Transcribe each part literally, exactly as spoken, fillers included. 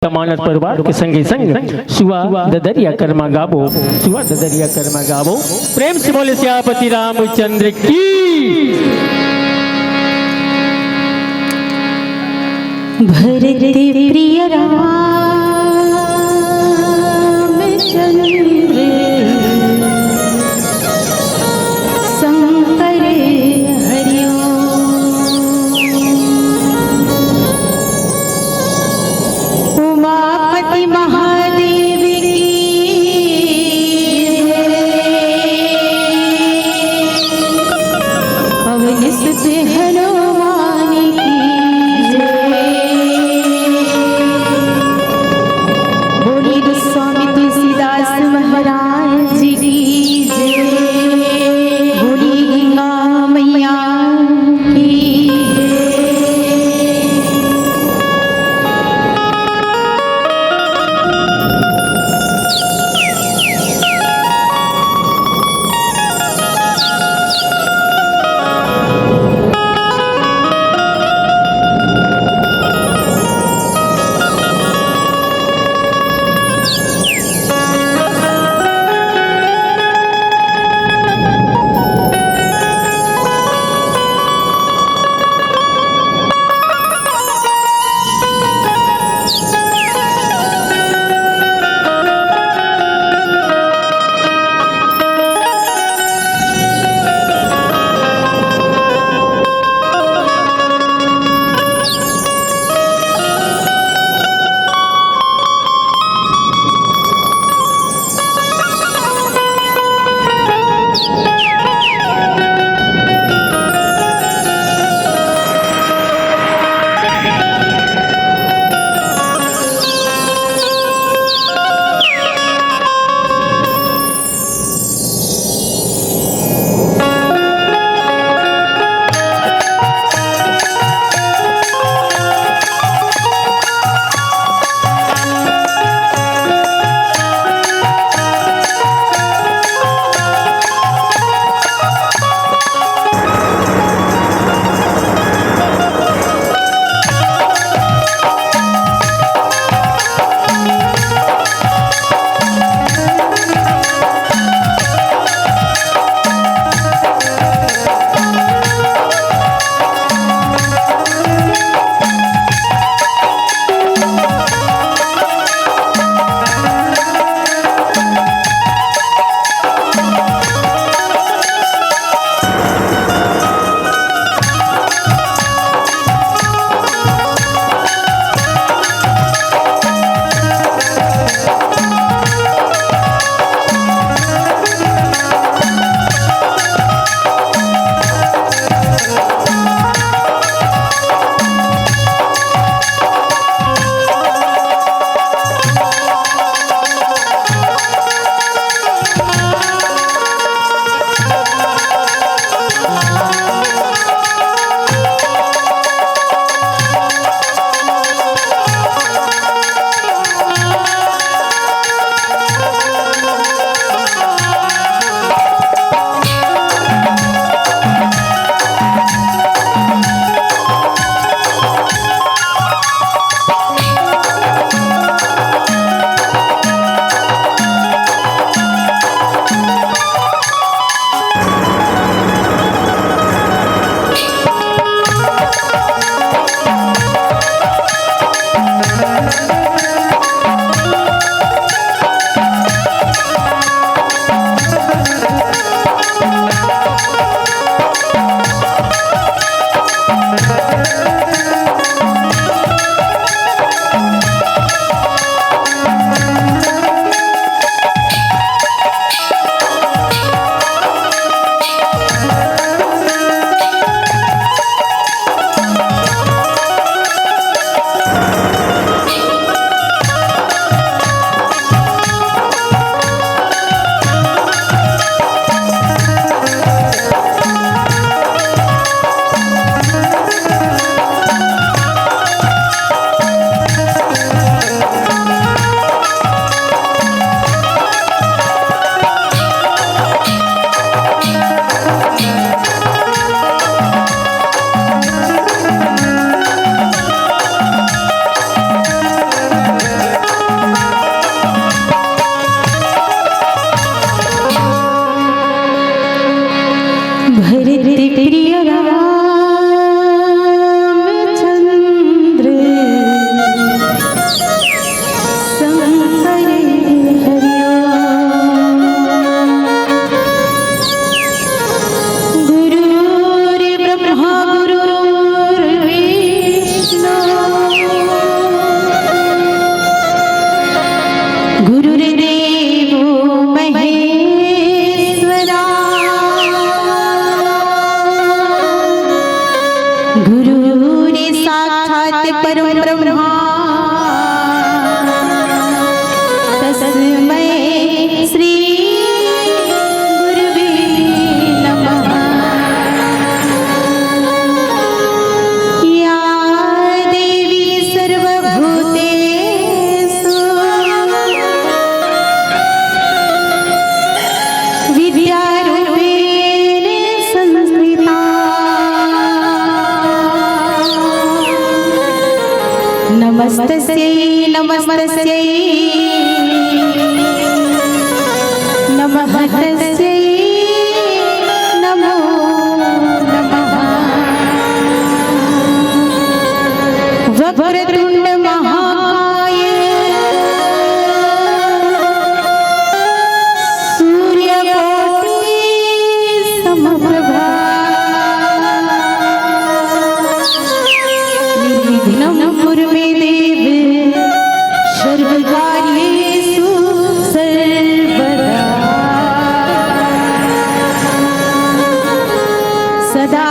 कमानत परिवार के संगे संग सुआ ददरिया करमा गाबो, सुआ ददरिया करमा गाबो। प्रेम से बोले सियापति रामचंद्र की। भरत प्रिय रामचंद्र शंकर हरिओ। उमापति महादेव की जय। पवन सुत हनुमान की जय। बोलिए गोस्वामी तुलसीदास महाराज की जय। बोलिए गंगा मैया की जय। शंकर हरि ओम। गुरुर्ब्रह्मा गुरुर्विष्णु गुरुर्देवो महेश्वरा। गुरुर्साक्षात् परं ब्रह्मा तस्मै श्री गुरुवे नमः। या देवी सर्वभूतेषु विद्यारूपेण संस्थिता। नमस्तस्यै नमस्तस्यै नमः तस्यै नमो नमः। वक्रतुंड महाकाय सूर्यकोटि समप्रभा। निर्विघ्नं कुरु मे देव सर्वकार्येषु सर्वदा। सदा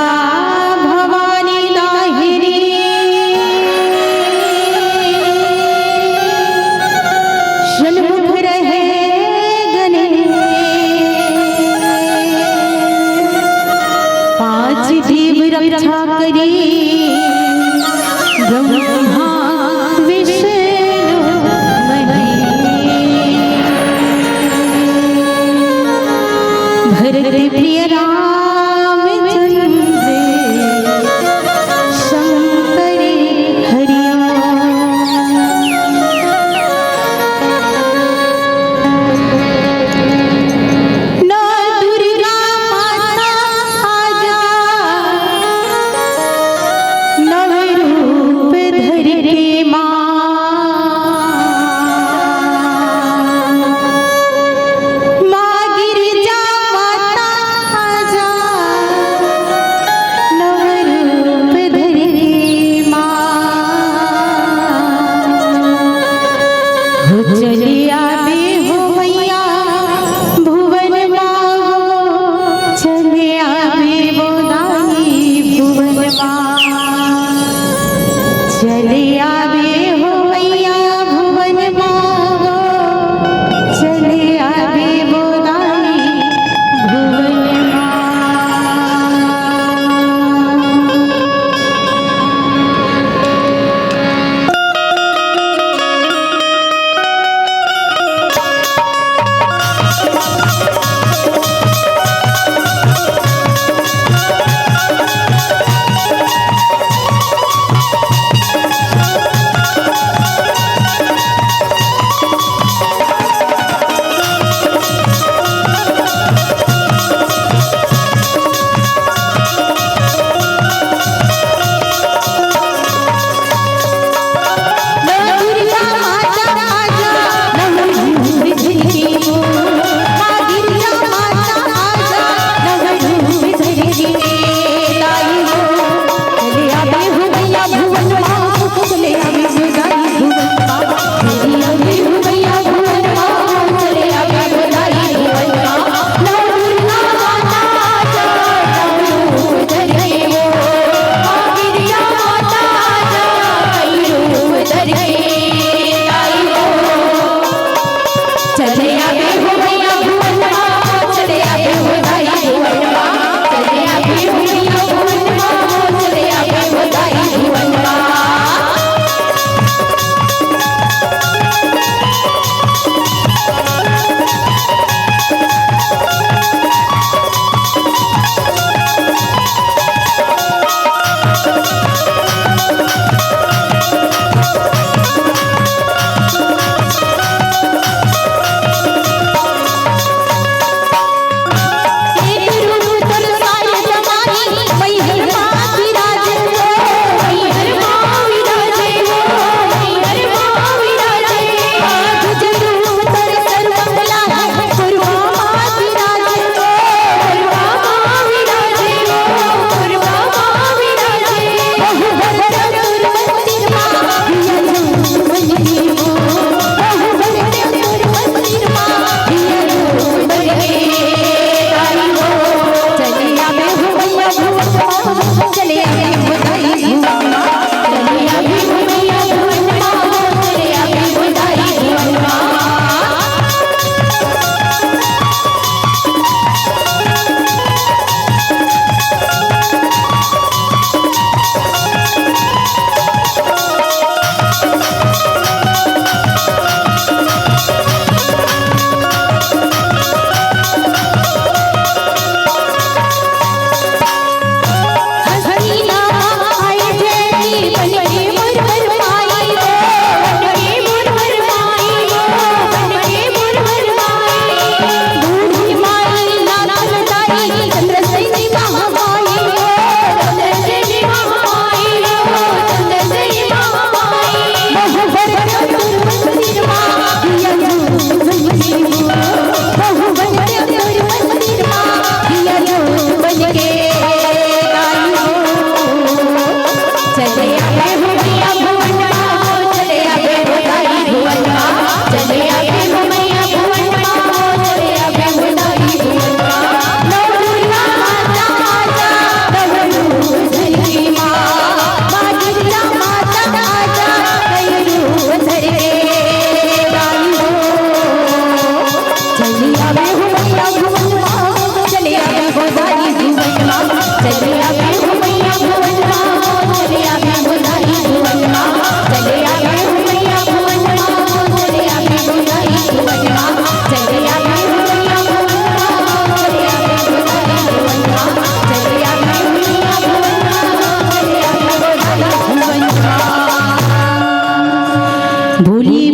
भवानी दाहिनी सन्मुख रहे गणेश। पांच देव रक्षा करी ब्रह्मा विष्णु महेश। भरत प्रिय रामचंद्र शंकर हरि ओम। नौ दुर्गा माता आजा, नव रूप धर के माँ। माँ गिरिजा माता आजा, नव रूप धर के माँ। हो चली आबे हो मैया भुवन माँ हो, चली आबे वो दाई भुवन माँ। चली आबे हो मैया भुवन माँ हो, चली आबे वो दाई भुवन माँ।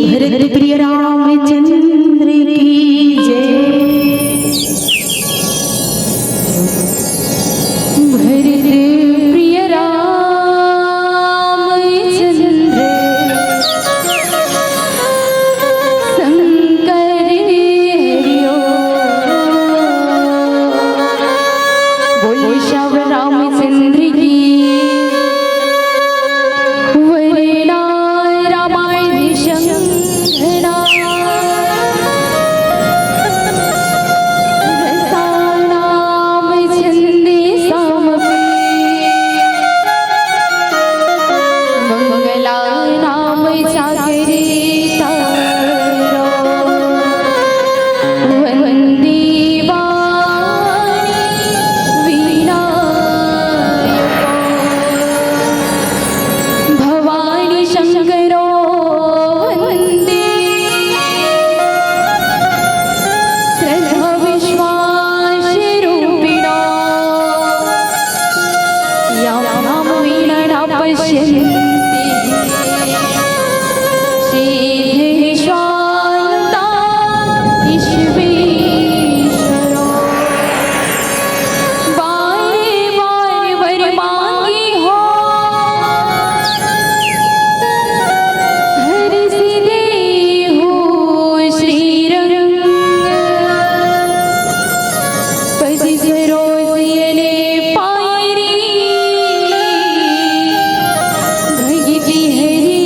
भरत प्रिय रामचंद्र की जय। भरत प्रिय रामचंद्र शंकर हरिओ। बोल श्याम रामचंद्र की। वरना रामायण शंखना रसानाम छंदे सामपि। मंगलानाम जागरिता वंदे वाणी विनायको। भवानी शंकरो वंदे श्रद्धा विश्वास रूपिणो। यां नाम विना न पश्यन्ति सिद्धिं स्वान्ता ईश्वरेश्वरो। बारे बार वर मांगी हो, हरषि देहु श्रीरंग। पद सरोज अले पायरी, भगति हरी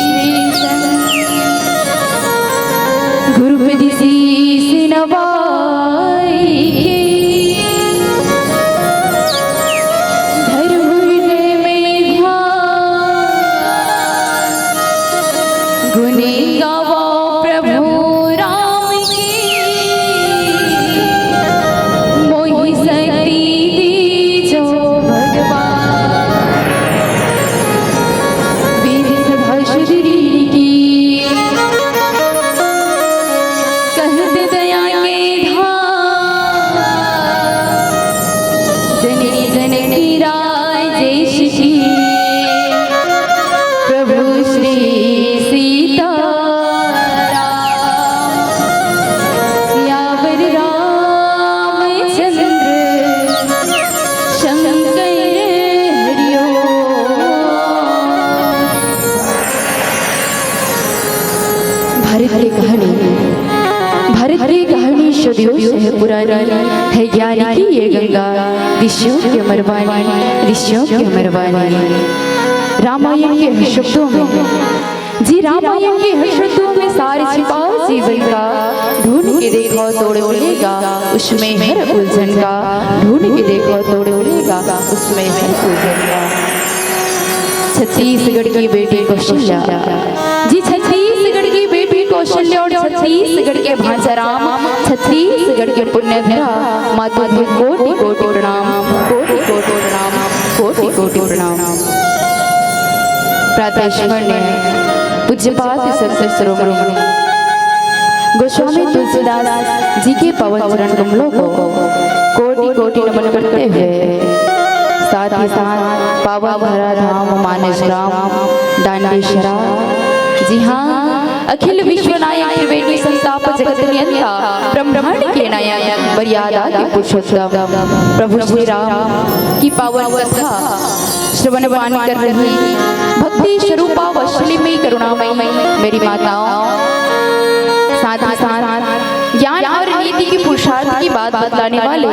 श्रेष्ठ। गुरुपद शीश नवाई के, धर हृदय में ध्यान। गुण गावा प्रभु राम की, मोहि शक्ति दीजो भगवान। वीर सदा सुरवीर की, कहत दया के धार। जन जन की राजेश की, प्रभु श्री सीताराम। सियावर रामचंद्र शंकर हरिओ। भरत के कहानी, भरत के कहानी सदियों से है पुरानी, है ज्ञान की ये गंगा, ऋषियों की अमरवाणी, ऋषियों की अमरवाणी। रामायण के हर शब्दों में, जी, रामायण के हर शब्दों में सार छिपा जीवन का। ढूंढ के देखो तोड़ मिलेगा उसमें हर उलझन का, ढूंढ के देखो तोड़ मिलेगा उसमें हर उलझन का। छत्तीसगढ़ की बेटी कौशल्या, जी, छत्तीसगढ़ की बेटी कौशल्या और छत्तीसगढ़ के भांजा राम, छत्तीसगढ़ के पुण्य धरा, माँ तुझे कोटि कोटि प्रणाम, कोटि कोटि प्रणाम, कोटि कोटि प्रणाम। प्रातः स्मरण है पूज्यपाद संत शिरोमणि गोस्वामी तुलसीदास जी के पावन चरण कमलों को कोटि कोटि नमन करते हुए, साथ ही साथ पावन धरा धाम मानस ग्राम डांडेसरा, जी हाँ, अखिल विश्व नायक त्रिवेणी संताप जगत नियंता, ब्रह्मांड के नायक, मर्यादा के पुरुषोत्तम प्रभु श्री राम की पावन कथा श्रवण पान कर रही भक्ति स्वरूपा वैशाली में करुणामयी मेरी माताओं, साथ ही साथ ज्ञान और नीति की पुरुषार्थ की बात बतलाने वाले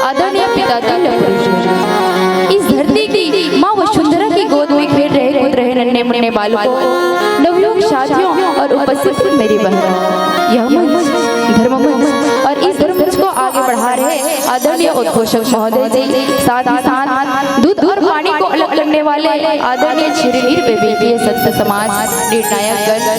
आदरणीय पिता तिलक पुरुष जी, इस धरती की माँ वसुंधरा की गोद में खेल रहे कूद रहे नन्हे मुन्ने बालकों, नवयुवक साथियों और उपस्थित मेरी बहनों, यह मंच धर्म मंच और इस धर्म मंच को आगे बढ़ा रहे आदरणीय उद्घोषक महोदय जी, साथ ही साथ दूध और पानी को अलग करने वाले आदरणीय चिरवीर बेबी के संत समाज निर्णायकगण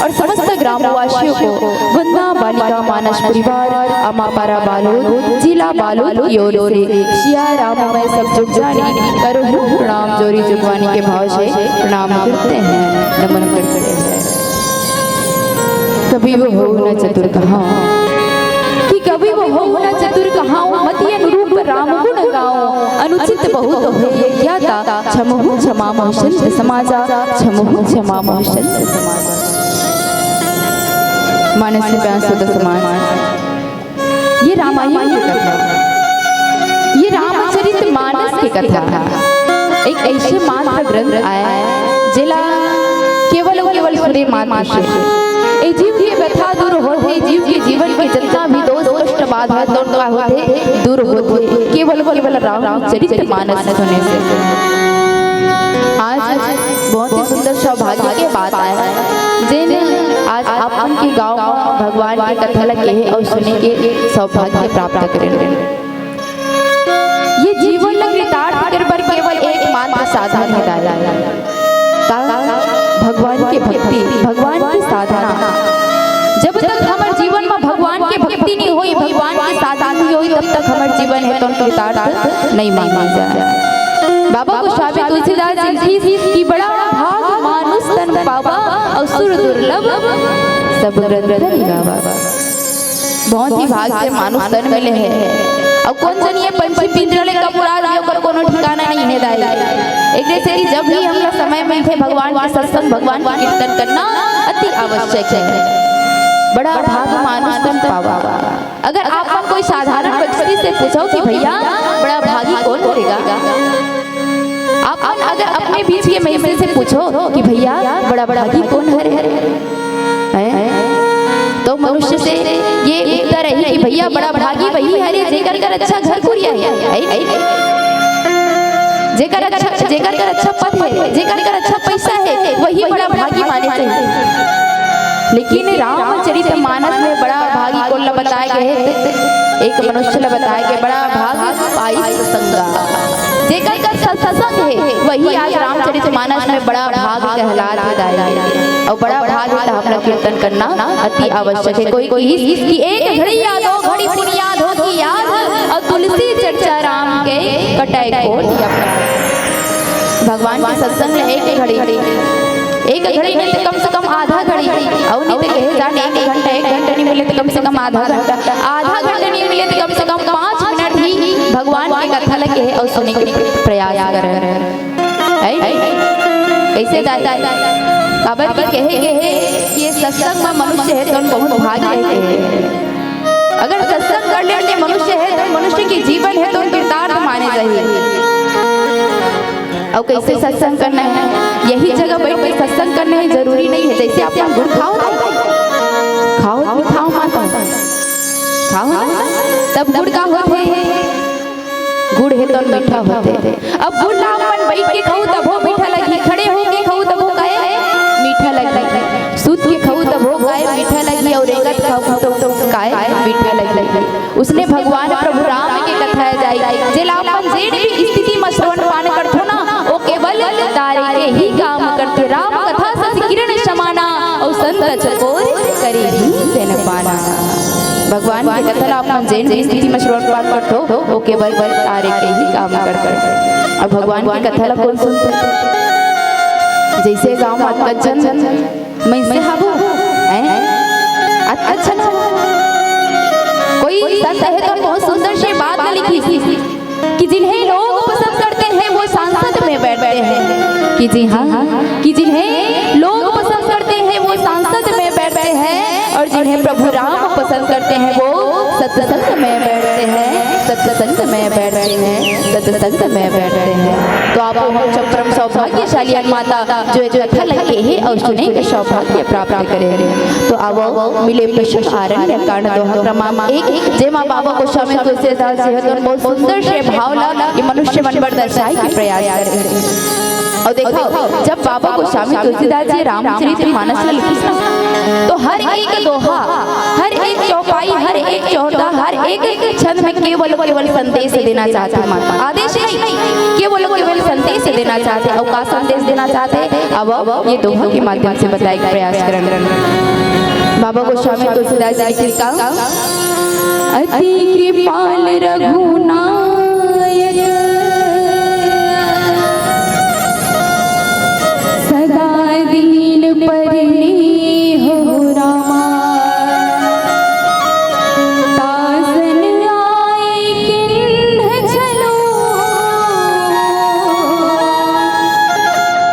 और समस्त ग्रामवासियों को वंदना बालिका मानस परिवार अमापारा बालोद, जिला बालोद की ओर से सिया राम में सब जुग जानी करो प्रणाम जोरी जुगवानी के भाव से प्रणाम करते हैं, नमन करते हैं। कवि वो हो न चतुर कहाऊं, कि कवि वो हो न चतुर कहाऊं, मति अनुरूप राम गुण गाऊं। अनुचित बहुत होय ज्ञाता, क्षमहु क्षमा मोहि संत समाजा, क्षमहु क्षमा मोहि संत समाजा। मानस के प्यार श्रोता समाज, ये रामायण की कथा, ये रामचरित मानस की कथा, एक ऐसे मात्र ग्रंथ आय, जेला केवल अउ केवल सुने मात्र से ए जीव के व्यथा दूर होथे, ए जीव के जीवन के जतना भी दोष कष्ट बाधा तोड़का होथे, दूर होथे, केवल केवल रामचरित मानस सुने से। आज बहुत ही सुंदर सौभाग्य के बात आय, जेन आज आप मन के गांव म भगवान के कथा ल कहे अउ सुने के सौभाग्य प्राप्त करे। ये जीवन ल कृतार्थ करे बर केवल एकमात्र साधन हे दाई। का? भगवान के भक्ति, भगवान की साधना। जब तक हमर जीवन म भगवान के भक्ति नहीं होई, भगवान की साधना नहीं होई, तब तक हमर जीवन हे तो कृतार्थ नहीं माने जाए। बाबा गोस्वामी तुलसीदास जी लिखिस कि बड़ा भाग मानुष तन पावा अउ सुर दुर्लभ सब ग्रंथ गावा। बहुत ही भाग से मानुष तन मिले हे। अउ कोन जनी ये पंछी पिंजरा ले कब उड़ा दिही, ओकर कोनो ठिकाना नहीं हे दाई। एकरे सेती जब भी हमला समय मिलथे, भगवान के सत्संग, भगवान के कीर्तन करना अति आवश्यक हे। बड़ा भाग मानुष तन पावा। अगर आप मन कोई साधारण व्यक्ति से पूछो कि भैया, बड़ा भागी कौन हरे गा, आप मन अगर अपने बीच के महिला से पूछो कि भैया, बड़ा भागी कौन हरे, हैं? तो मनुष्य से ये उत्तर रही कि भैया, बड़ा भागी वही हरे जेकर कर अच्छा घर कुरिया हे, है? जेकर अच्छा, जेकर कर अच्छा पद हे, जेकर कर अच्छा पैसा हे, वही बड़ा भागी माने जाही। लेकिन रामचरित मानस में बड़ा भागी कोन ला बताए गे हे? एक मनुष्य ला बताए गे, बड़ा भागी पाइस संगा। जेकर कर सत्संग हे, वही आज रामचरित मानस में बड़ा भाग कहलात हे दाई। अउ बड़ा भाग हे त हमला कीर्तन करना अति आवश्यक हे। कोई कहिस कि एक घड़ी या दो घड़ी पुनि याद हो कि याद, अउ तुलसी चर्चा राम के कटै कोटि अपराध। भगवान के सत्संग में एक घड़ी, एक घड़ी नहीं तो कम से कम आधा घड़ी, अउ नहीं तो कहे जान एक घंटा, एक घंटा नहीं मिले तो कम से कम आधा घंटा, आधा घंटा नहीं मिले तो कम से कम पाँच मिनट ही भगवान के कथा ल कहे अउ सुने के प्रयास करे। है? कैसे दाई? काबर कि कहे गे हे कि ये सत्संग में मनुष्य हे तो बहुत भाग्य हे। अगर सत्संग कर लेने मनुष्य हे तो मनुष्य के जीवन हे तो कृतार्थ माने जाही। अउ कैसे सत्संग करना हे? यही जगह बैठ के सत्संग करना हे, जरूरी नहीं हे। जैसे आप मन गुड़ खाओ ना, खाओ, खाओ माता, खाओ ना, तब गुड़ का होथे? गुड़ हे तो मीठा होथे। अब गुड़ ला अपन बैठ के खाऊ तभो मीठा लगही, खड़े होके खाऊ तभो काय मीठा लगही, सुत के खाऊ तभो काय मीठा लगही, अउ रेंगत खाऊ तो काय मीठा लगही। उसने भगवान प्रभु राम के कथा जाई, जेला अपन जेन भी स्थिति म श्रवण पान करथो ना, वो केवल तारे के ही काम करथे। राम कथा सस किरण समाना, अउ संत चकोर करे ही जन पाना। भगवान के कथा ला अपन जेन भी स्थिति म श्रवण पान करथो, वो केवल तारे के ही काम करथे। अउ भगवान के कथा ला कोन सुनथे? जैसे गांव म अतका झन मइनसे हाबो, हैं? अतका झन हाबो। कोई संत हे तो बहुत सुंदर से बात लिखिस कि जिन्हें लोग पसंद करते हैं वो सांसद में बैठते हैं। कि जी हाँ, कि जिन्हें लोग पसंद करते हैं वो सांसद में बैठते हैं, और जिन्हें प्रभु राम पसंद करते हैं वो सत्संग में बैठते हैं, सत्संग में बैठते हैं, सत्संग में बैठते हैं। तो आप हम सब परम सौभाग्यशाली हन माता, जो ये कथा ल कहे अउ सुने के सौभाग्य प्राप्त करे। तो आवो मिले पशु आरण्य कांड दोहा क्रमांक एक, जेमा बाबा गोस्वामी तुलसीदास जी ह तो बहुत सुंदर से भाव ला ये मनुष्य मन बर दर्शाए के प्रयास करे। अउ देखो, जब बाबा गोस्वामी तुलसीदास जी रामचरित मानस ला लिखिस ना, तो हर एक दोहा, हर एक चौपाई, हर एक चौदह, हर एक छंद में केवल, केवल संदेश देना चाहथे माता। आदेश नहीं, केवल, केवल संदेश देना चाहथे। अउ का संदेश देना चाहथे? अब ये दोहा के माध्यम से बताए के प्रयास करन। बाबा गोस्वामी तुलसीदास जी के का? अति कृपाल रघुनायक, सदा दीन पर नेहु रामा। तासन आए किन्ह छलो,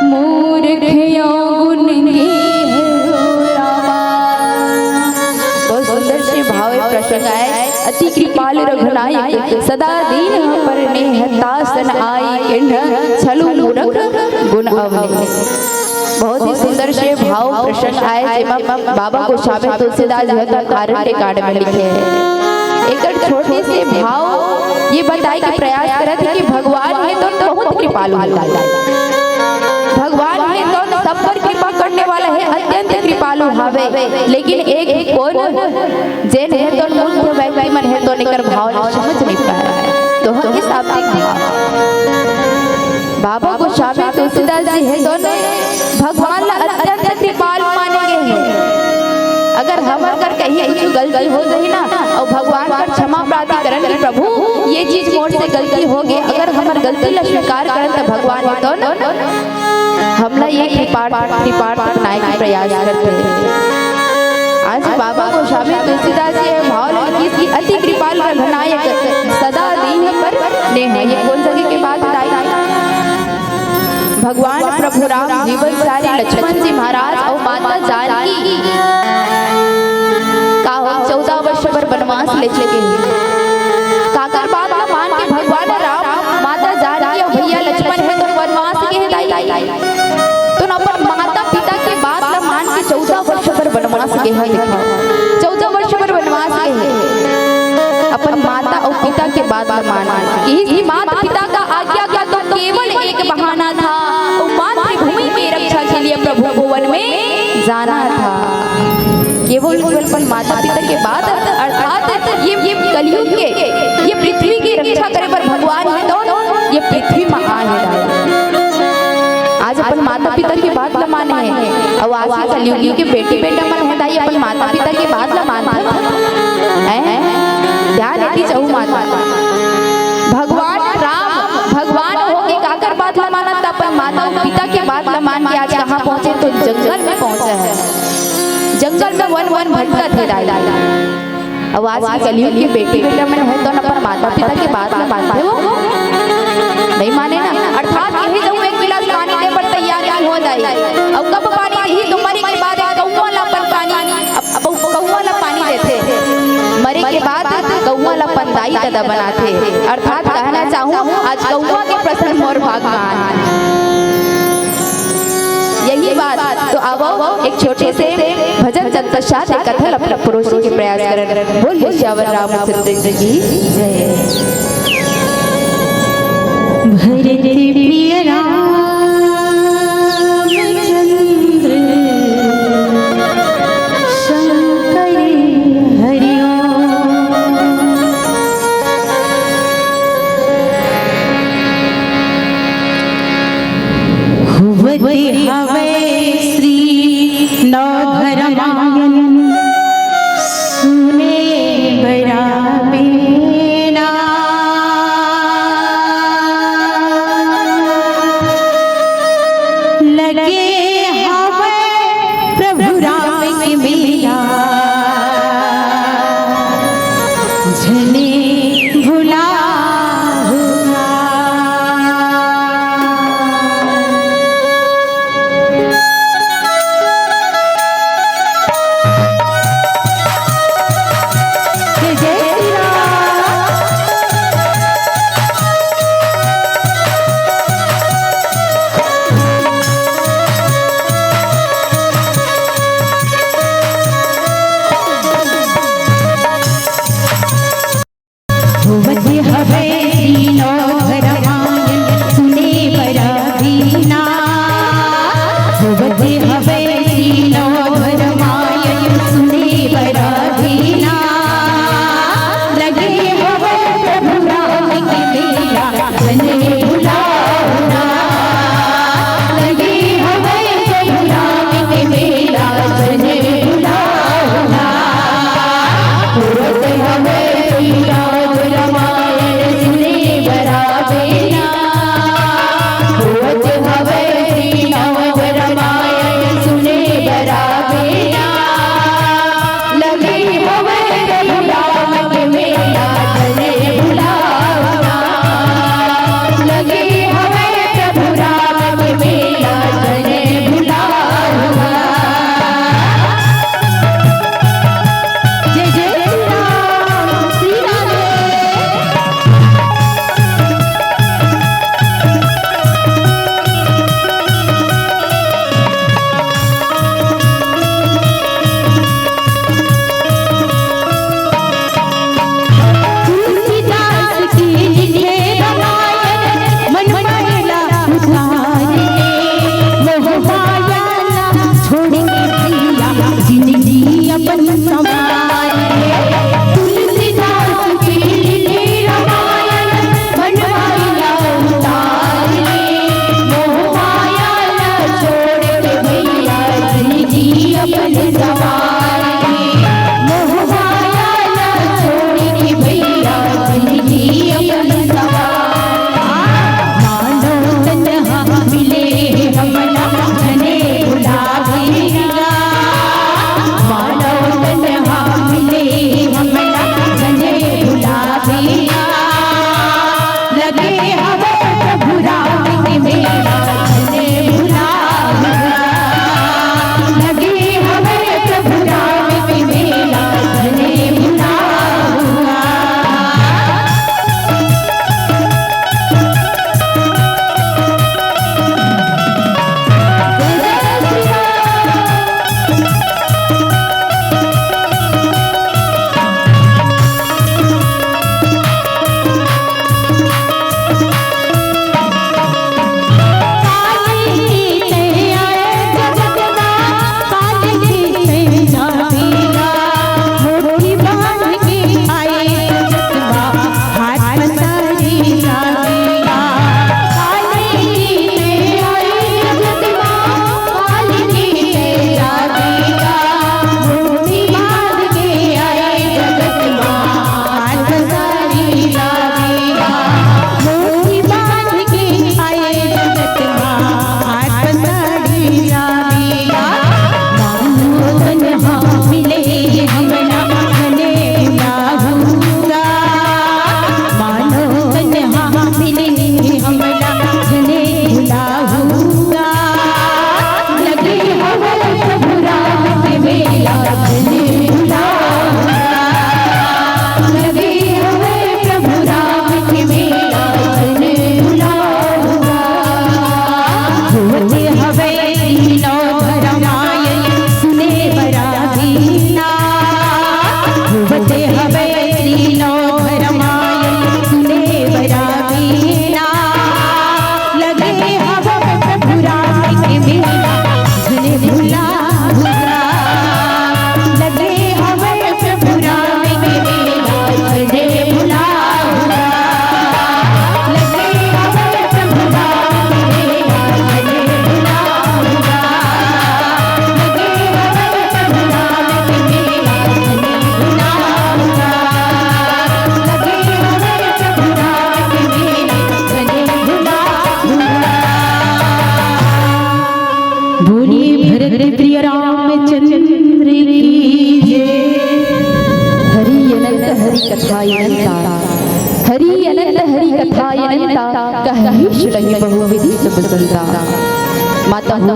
मूर्ख अवगुण गेहु रामा। संग आय, अति कृपाल रघुनायक, सदा दीन्ह पर नेह, तासन आइ किन्ह, छलु मूरख गुन अवलेह। बहुत ही सुंदर से भाव प्रसंग आय, जेमा बाबा गोस्वामी तुलसीदास जी ह आरण्य कांड में लिखे हे। एकर छोटे से भाव ये बताए के प्रयास करत हे कि भगवान हे तो बहुत कृपालु हे। भगवान हे तो सब पर कृपा करने वाला हे, अत्यंत कृपालु हावे, लेकिन एक कोन जेन हे तो मूर्ख व्यक्ति मन हे तो एकर भाव ल समझ नहीं पाए। तो हम इस आपके भाव बाबा गोस्वामी तुलसीदास जी हे तो भगवान ला अत्यंत कृपालु माने गे हे। अगर हमर कर कहीं कुछ गलती हो जाही ना, अउ भगवान कर क्षमा प्रार्थना करन कि प्रभु, ये चीज मोर से गलती हो गे, अगर हमर गलती ला स्वीकार करन त भगवान हे तो हमला ये कृपाण, कृपाण बनाए के प्रयास करथे। आज बाबा गोस्वामी तुलसीदास जी ये भाव लिखिस कि अति कृपाल रघुनायक, सदा दीन्ह पर नेह। ये कोन जगह के बात बताई? भगवान प्रभु राम, जीवन साथी लक्ष्मण जी महाराज अउ माता जानकी का हो चौदह वर्ष बर वनवास ले चले गे। काकर बात ला मान के भगवान राम माता जानकी अउ भैया लक्ष्मण हे तो वनवास गे हे दाई? तो न अपन माता पिता के बात ला मान के चौदह वर्ष बर वनवास गे हे। देखो, चौदह वर्ष बर वनवास गे हे। अपन माता अउ पिता के बात ला मान के। यही माता पिता का आज्ञा का तो केवल एक बहाना था, वो मातृभूमि की रक्षा के लिए प्रभु भुवन में जाना था। केवल, केवल अपन माता पिता के बात, अर्थात ये, ये कलयुग के, ये पृथ्वी की रक्षा करे बर भगवान हे तो ये पृथ्वी में आए हे दाई। आज अपन माता पिता के बात ला माने हे, अउ आज के कलयुगी के बेटी बेटा मन हे दाई अपन माता पिता के बात ला मानथे? हैं? ध्यान देती जाहू माता। भगवान राम भगवान हो के काकर बात ला मानत, अपन माता अउ पिता के बात ला मान के आज कहाँ पहुँचे? तो जंगल में पहुँचे हे। जंगल में वन वन भटकत हे दाई। अउ आज के कलयुग के बेटी बेटा मन हे तो न अपन माता पिता के बात ला मानथे वो? नहीं माने ना। अर्थात यही जब एक गिलास पानी दे बर तैयार नहीं हो दाई, अउ कब पानी देही? तो मरे के बाद कौआ ला अपन पानी, अब, अब कौआ ला पानी देथे, मरे के बाद कौआ ला अपन दाई ददा बनाथे। अर्थात कहना चाहूँ, आज कौआ के प्रश्न मोर भाग में आए। यही बात। तो आवो, एक छोटे से भजन तत्पश्चात एक कथा ला परोसे के प्रयास करन। बोल सियावर रामचंद्र जी की जय। भरत प्रिय रामचंद्र शंकर हरि ओम। होवत हवै श्री नवघरमायन सुने बराबेना। लगे हवै प्रभु राम के मेला, झने भुला हुआ। बोलिए भरत प्रिय रामचंद्र की जय। हरि अनंत हरि कथा अनंता, हरि अनंत हरि कथा अनंता, कहहि सुनहि बहुविधि सुभ संता। माता हो,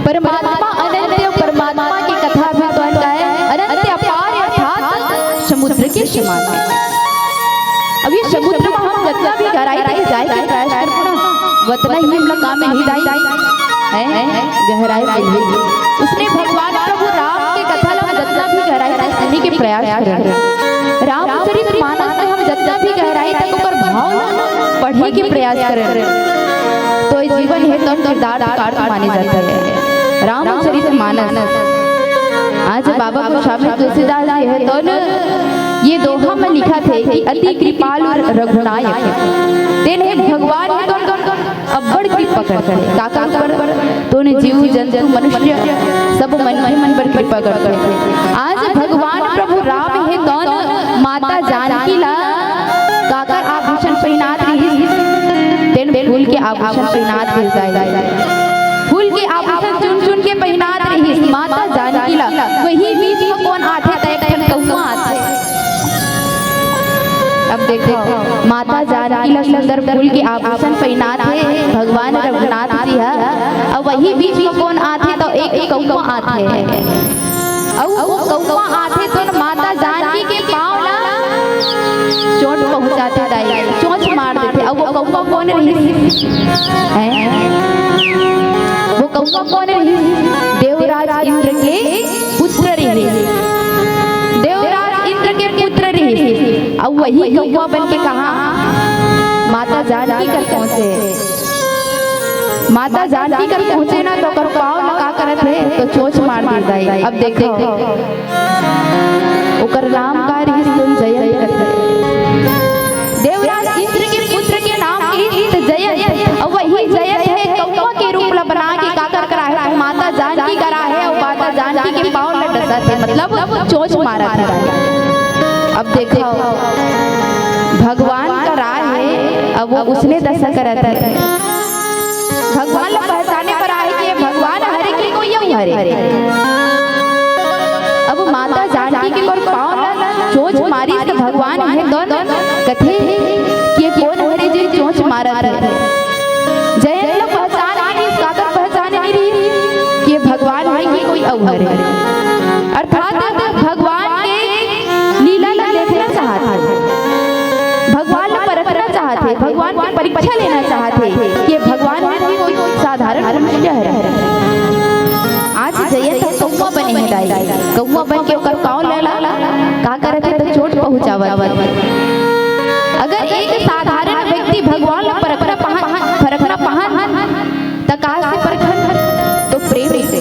परमात्मा अनंत अउ परमात्मा के कथा भी कौन गाए? अनंत अपार अर्थात समुद्र के समान। अब ये समुद्र में हम जतना भी गहराई तक जाए के प्रयास करबो ना, वतना ही हमला काम में नहीं दाई, हैं? गहराई में नहीं। उसने भगवान प्रभु राम के कथा ला हम जतना भी गहराई तक सुने के प्रयास करबो। रामचरित मानस में हम जतना भी गहराई तक ओकर भाव ला पढ़े के प्रयास करबो, तो ये जीवन हे तो कृतार्थ माने जाथे। रामचरित मानस। आज बाबा गोस्वामी तुलसीदास जी हे तो न ये दोहा में लिखथे कि अति कृपालु रघुनायक। तेन हे भगवान हे तो अब्बड़ कृपा करथे। काकर ऊपर? तो न जीव जंतु मनुष्य सब मनखे मन पर कृपा करथे। आज भगवान प्रभु राम हे तो न माता जानकी ला काकर आभूषण पहिनात रिहिस? तेन फूल के आभूषण पहिनात रिहिस। फूल के आभूषण चुन चुन के पहिनात रिहिस। माता जानकी ला वही बीच में कौन आथे? त एक ठन कौआ आथे। अब देखो, माता जानकी ला सुंदर फूल के आभूषण पहिनात हे भगवान रघुनाथ जी हा, अउ वही बीच में कौन आथे? त एक कौआ आथे। अउ वो कौआ आथे तो न माता जानकी के पाँव ला चोट पहुंचाथे दाई, चोंच मार देथे। अउ वो कौआ कौन रहिस? हैं? वो कौआ कौन रहिस? देवराज इंद्र के पुत्र रहिस। देवराज इंद्र के पुत्र रहिस। अउ वही कौआ बन के कहाँ माता जानकी कर पहुंचे। माता जानकी कर पहुंचे ना, तो ओकर पाँव ला का करत हे? तो चोंच मार दे दाई। अब देखो, ओकर नाम का रहिस? तो जयंत रहिस। देवराज इंद्र के पुत्र के नाम रहिस जयंत। अउ वही जयंत हे कौआ के रूप ला बना के काकर करा हे? तो माता जानकी करा हे। अउ माता जानकी थे, मतलब चोंच मारत हे। अब देखो, भगवान करा हे, अब वो उसने दशा करत हे। भगवान ला पहचाने बर आए कि ये भगवान हरे कि कोई अउ हरे। अब माता जानकी के ओकर पाँव ला चोंच मारिस त भगवान हे, दोनों कथे कि ये कोन हरे जे चोंच मारत हे। जयंत ला पहचान नइ रहिस, काकर पहचान नइ रहिस कि ये भगवान हे कि कोई अउ हरे। अर्थात भगवान के लीला ला देखना चाहत हे, भगवान ला परखना चाहत हे, भगवान के परीक्षा लेना चाहत हे कि ये भगवान हे कि कोई साधारण मनुष्य हरे। आज जयंत कौवा बने हे दाई, कौवा बन के ओकर पाँव ला, ला, ला, का करत हे त चोट पहुँचावत हे। अगर एक साधारण व्यक्ति भगवान ला परखना पहन, परखना पहन, त कहाँ से परखन? तो प्रेम से।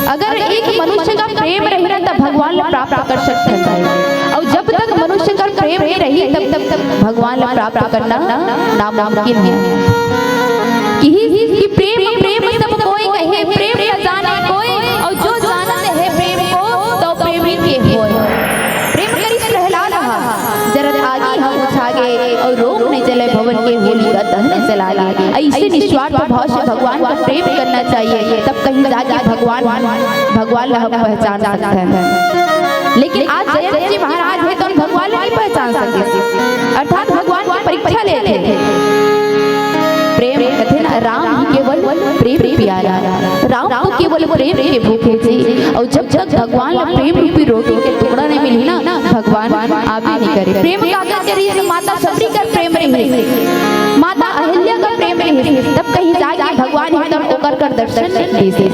अगर एक मनुष्य का प्रेम रही ना, तब भगवान ला प्राप्त कर सकते हैं। और जब तक मनुष्य का प्रेम नहीं रही, तब तक भगवान ला प्राप्त करना नामुमकिन है। कि, कि प्रेम, प्रेम सब कोई कहे, प्रेम न जाने कोई, और जो जानत है प्रेम को, तो प्रेमी के होय। प्रेम करिस प्रहलाद ह, जरत आगी ह बुझा गे, और रोक नइ चले भवन के, होलिका दहन चला गे। ऐसे निस्वार्थ भाव से भगवान का प्रेम करना चाहिए, तब कहीं जाके भगवान, भगवान ला हम पहचान सकते हैं। लेकिन आज जयंत जी महाराज हे तो भगवान ला नइ पहचान सके, अर्थात भगवान की परीक्षा लेथे। प्रेम कथे ना, राम ही केवल प्रेम प्यारा, राम तो केवल प्रेम के भूखे जी। और जब तक भगवान ला प्रेम रूपी रोटी के टुकड़ा नइ मिलही ना, भगवान आबे नइ करे। प्रेम काकर के रहिस? माता शबरी कर प्रेम रहिस, माता अहिल्या का प्रेम रहिस, तब कहीं जाके भगवान एकदम ओकर कर दर्शन दे दे।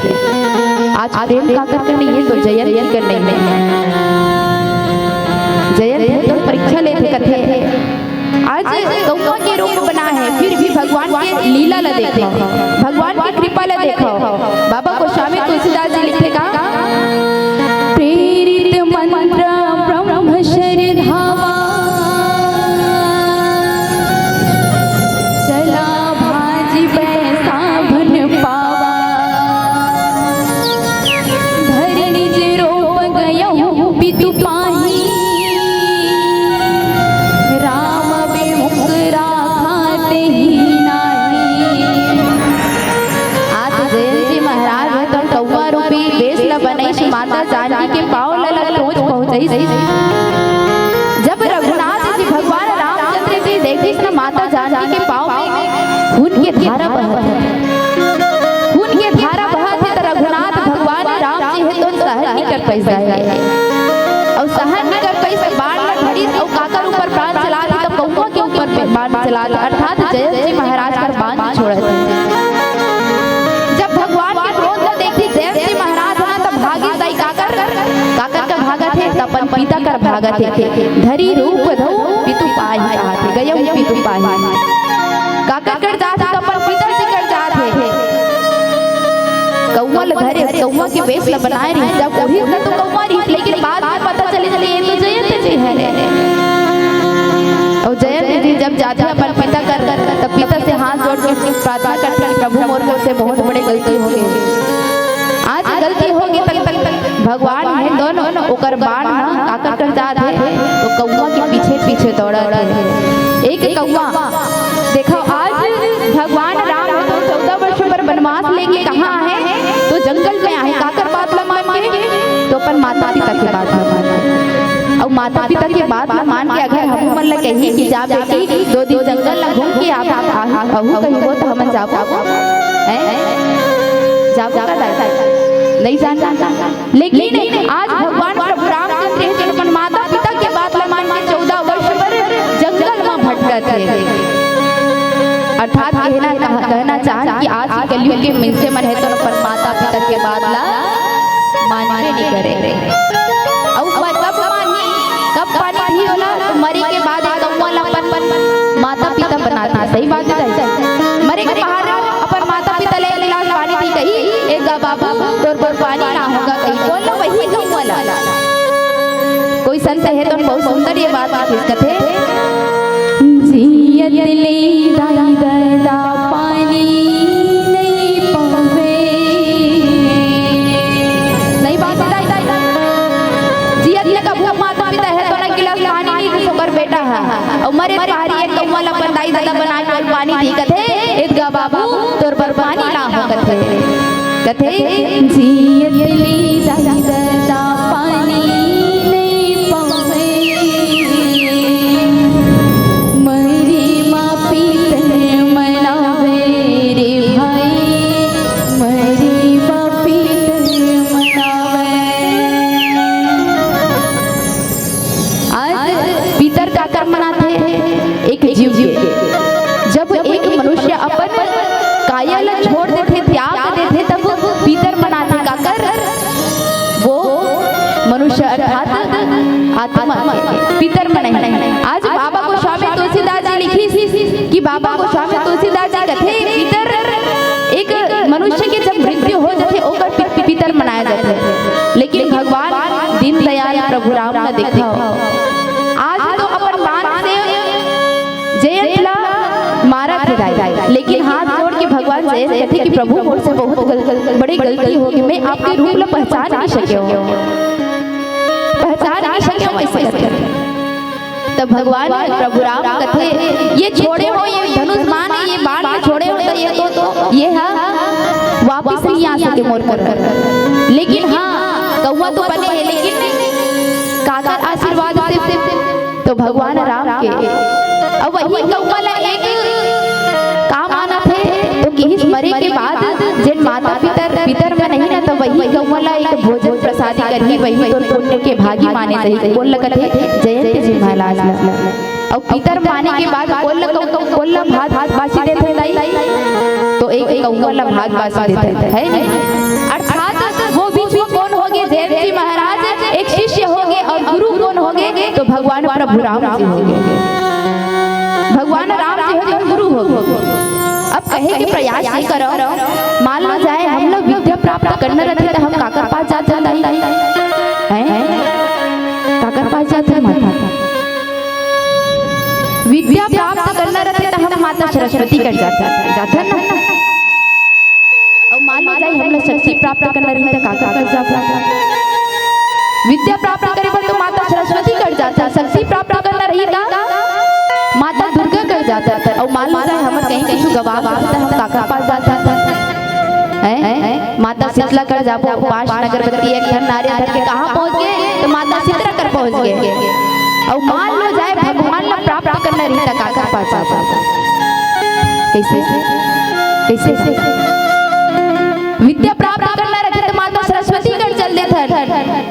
आज प्रेम काकर के नइ हे तो जयंत के नइ हे। जयंत हे तो परीक्षा लेथे कथे। आज कौवा के रूप बना है, फिर भी भगवान के लीला ला देखो, भगवान की कृपा ला देखो। बाबा गोस्वामी तुलसीदास जी लिखथे का, प्रेरित मंत्र ब्रह्म श्रद्धावा, चला भाजी बैसाभन पावा। धरि निज रूप गयहु पितु पाही, राम बिमुख राखा तेहि नाही। आज जयंत जी महाराज हे तो कौवा रूपी वेश ला बनइस, माता जानकी के पाँव ला, ला चोंच पहुँचइस। जब रघुनाथ जी भगवान रामचंद्र जी देखिस न माता जानकी के पाँव में खून के धारा बहत हे, खून के धारा बहत हे, त रघुनाथ भगवान राम जी हे तो सहन नइ कर पाइस हे। अउ सहन नइ कर पाइस, बाण ला धरिस अउ काकर ऊपर बाण चलात हे, त कौवा के ऊपर बाण चलात हे, अर्थात जयंत जी महाराज कर बाण छोड़त हे। जब भगवान के क्रोध ला देखिस जयंत जी महाराज ह, त भागिस दाई काकर, काकर का भागत हे, त अपन पिता कर भागत हे। धरि रूप धउ पितु पाही, कहत हे, गयहु पितु पाही। काकर कर जात हे, त अपन पिता जी कर जात हे। कौवा ल धरे, कौवा के वेश ल बनाए रहिस, जब उड़िस न तो कौवा रहिस, लेकिन बाद में पता चलिस कि ये तो जयंत जी हे। अउ जयंत जी जब जाथे अपन पिता कर, तब पिता से हाथ जोड़ के प्रार्थना करथे, "प्रभु, मोर से बहुत बड़े गलती हो गे, आज गलती हो गे, तक, तक, तक भगवान हे दोनों, ओकर बाण ह काकर कर जात हे, तो कौवा के पीछे पीछे दौड़त हे।" एक कौवा, देखो, आज भगवान राम ह तो चौदह वर्ष पर वनवास लेके कहाँ आहे? तो जंगल में आहे। काकर बात ला मान के? तो अपन माता पिता के बात ला मान के। अउ माता पिता के बात ला मान के अगर हमू मन ला कही कि जा बेटी, दो दिन जंगल ला घूम के आ, आ, आहू कहिबो तो हमन जाबो? हैं? जाबो का दाई? नइ जान, जान, जान। लेकिन आज भगवान प्रभु रामचंद्र हे, जेन अपन माता पिता के बात ला मान के चौदह वर्ष बर जंगल म भटकत हे। अर्थात कहना, कह-, कहना चाहत कि आज के कलयुग के मइनसे मन हे तो अपन माता पिता के बात ला मानबे नइ करे। अउ प-, कब मानही, कब मानही ओला? तो मरे के बाद एक कौवा ला अपन माता पिता बनाथे। सही बात हे। मरे के पहाड़ अपन माता पिता ले एक गिलास पानी पी कही, "ए गा बाबू, तोर बर पानी ना होगा," कही। बोल लो, वही कौवा ला। कोई संत हे तो बहुत सुंदर ये बात लिखिस, कथे, "जियत ले दाई ददा पानी नइ पावे।" सही बात हे। अउ मरे पहारी एक कौवा ल अपन दाई ददा बना के पानी दी कथे, "एदगा बाबू तोर बर पानी लाहूं," कथे। कथे, "जियत ले दाई ददा पानी नइ पावे, मरे मा पितर मनावे रे भाई, मरे मा पितर मनावे।" आज पितर काकर मनाथे? एक जीव के। जब एक मनुष्य अपन काया ल छोड़ देथे, त्याग देथे, तब पितर मनाथे। काकर? वो मनुष्य अर्थात आत्मा के पितर मनाही। आज बाबा गोस्वामी तुलसीदास जी लिखिस कि बाबा गोस्वामी तुलसीदास जी कथे, पितर एक मनुष्य के जब मृत्यु हो जाथे, ओकर पि-, पितर मनाया जाथे। लेकिन भगवान दीनदयाल प्रभु राम ल देखा, आज तो अपन बाण से जयंत ला मारत हे दाई, लेकिन हाथ जोड़ के भगवान जयंत कथे कि "प्रभु, मोर से बहुत गल-, बड़े गलती हो गई, मैं आपके रूप ला पहचान नहीं सके हो, पहचान नहीं सके हो," ऐसे करके। तब भगवान प्रभु राम कथे, "ये छोड़े हो, ये धनुष बाण, ये बाण ल छोड़े हो, तो ये तो, तो ये हा वापिस नहीं आ सके मोर कर।" लेकिन हाँ, कौवा तो बने हे, लेकिन काकर आशीर्वाद से? तो भगवान राम के। अब वही कौवा ला एक काम आना थे, तो किहिस मरे के बाद जेन माता पितर, पितर में नहीं ना, तो वही कौवा ला एक भोजन प्रसादी करही, वही तोर पुण्य के भागी माने जाही। कोन ल कथे? जयंत जी महाराज ला। अउ पितर माने के बाद कोन ल कौ-, कोन ल भात, भात बासी देथे दाई? तो एक कौवा ल भात बासी देथे, है नहीं? अर्थात वो बीच में कोन होगे? जयंत जी महाराज एक शिष्य होगे अउ गुरु कोन होगे? तो भगवान प्रभु राम जी होगे। भगवान राम जी होगे अउ गुरु होगे। अब कहे के प्रयास नहीं करो, मान लो जाए हम लोग विद्या प्राप्त करना रहते तो हम काकर पास जाते हैं दाई? हैं? काकर पास जाते हैं माता? विद्या प्राप्त करना रहते तो हम माता सरस्वती कर जाते, जाते ना। अउ मान लो जाए हम लोग शक्ति प्राप्त करना रही तो काकर कर जाता? विद्या प्राप्त करे बर तो माता सरस्वती कर जाता, शक्ति प्राप्त करना रही तो माता दुर्गा कर जाता। अउ मान लो जाए हमर कहीं कुछ गवा तो हम काकर पास जाता? हैं? माता शीतला कर जाबो, उपास अगरबत्ती एक ठन नारियल धर के कहाँ पहुँच गे? तो माता शीतला कर पहुँच गे। अउ मान लो जाए भगवान ला प्राप्त करना रही त काकर पास जाबो? कैसे? कैसे? विद्या प्राप्त करना रही त माता सरस्वती कर चल देथन,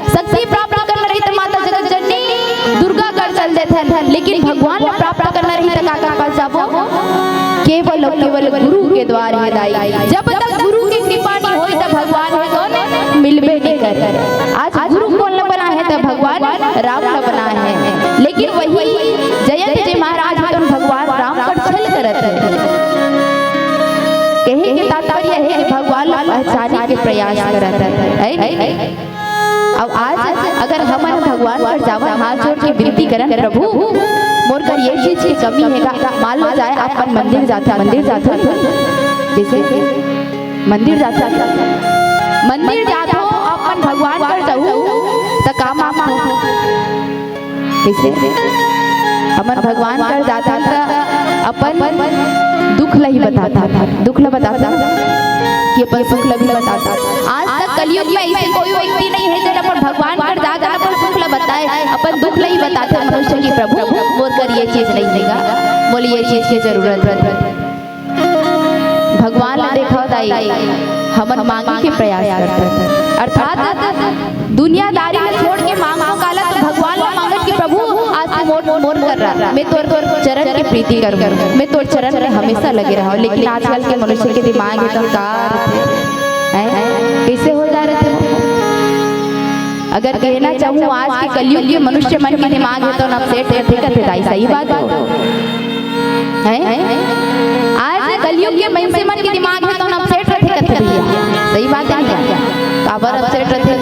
शक्ति प्राप्त करना रही त माता जगत जननी दुर्गा कर चल देथन, लेकिन भगवान ला प्राप्त करना रही त काकर पास जाबो? केवल अउ केवल गुरु के द्वार हे दाई। जब तक गुरु के कृपा नहीं होई त भगवान ह कोन मिलबे नहीं करे। आज गुरु कोन ल बना हे त भगवान राम ल बना हे। लेकिन वही जयंत जी महाराज ह कोन भगवान राम कर छल करत हे। कहे के तात्पर्य हे कि भगवान ला पहचाने के प्रयास करत हे, है नहीं? अब आज अगर हमन भगवान कर जावन, हाथ जोड़ के विनती करन, "प्रभु, मोर कर ये चीज के कमी हे का?" मान लो जाए आप मन मंदिर जाथो, मंदिर जाथो, जैसे मंदिर जाथो, मंदिर जाथो, अपन भगवान कर जाहू, त का मांगथो? कैसे? हमन भगवान कर जाथन त अपन दुख ल ही बताथन, दुख ल बताथन कि अपन सुख ल भी बताथन। आज तक कलयुग में ऐसे कोई व्यक्ति नहीं है जो अपन भगवान कर जाथन अपन सुख ल बताए, अपन दुख ल ही बताथे मनुष्य कि "प्रभु, मोर कर ये चीज नहीं देगा, मोला ये चीज की जरूरत है।" भगवान ला देखो दाई, हमन मांगे के प्रयास करथन। अर्थात दुनियादारी ला छोड़ के मांगो काला, तो भगवान ला मांगत कि "प्रभु, आज तू मोर, मोर कर रहा, मैं तोर, तोर चरण के प्रीति करूं, मैं तोर चरण में हमेशा लगे रहूं।" लेकिन आजकल के मनुष्य के दिमाग एकदम का रथे, हैं? कैसे हो जा रहे थे? अगर कहना चाहूँ, आज के कलयुग के मनुष्य मन के दिमाग हे तो न सेठ रथे कथे दाई, सही बात हे। हैं? आज कलयुग के मनसे मन के दिमाग हे तो न सेठ रथे कथे भैया, सही बात हे भैया। काबर अपसेट रथे?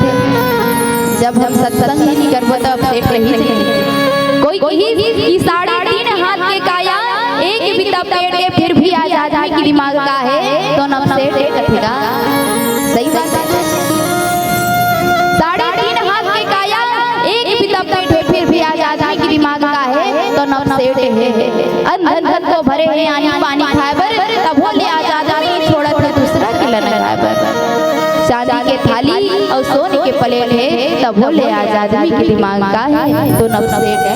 जब हम सत्संग ही नहीं करबो तो अपसेट रही नहीं। कोई कही कि साढ़े तीन हाथ के काया, एक बित्ता पेट के, फिर भी आज आदमी के दिमाग का हे तो न अपसेट हे कथे का? सही बात हे। साढ़े तीन हाथ के काया, एक बित्ता पेट हे, फिर भी आज आदमी के दिमाग का हे तो न अपसेट हे। अन्न धन को भरे हे आनी पानी खाए बर, तभो ले आज आदमी छोड़त हे दूसरा के लना खाए बर। चांदी के थाली अउ सोने के प्लेट हे, तभो ले आज आदमी के दिमाग का हे, तो नफसेट हे।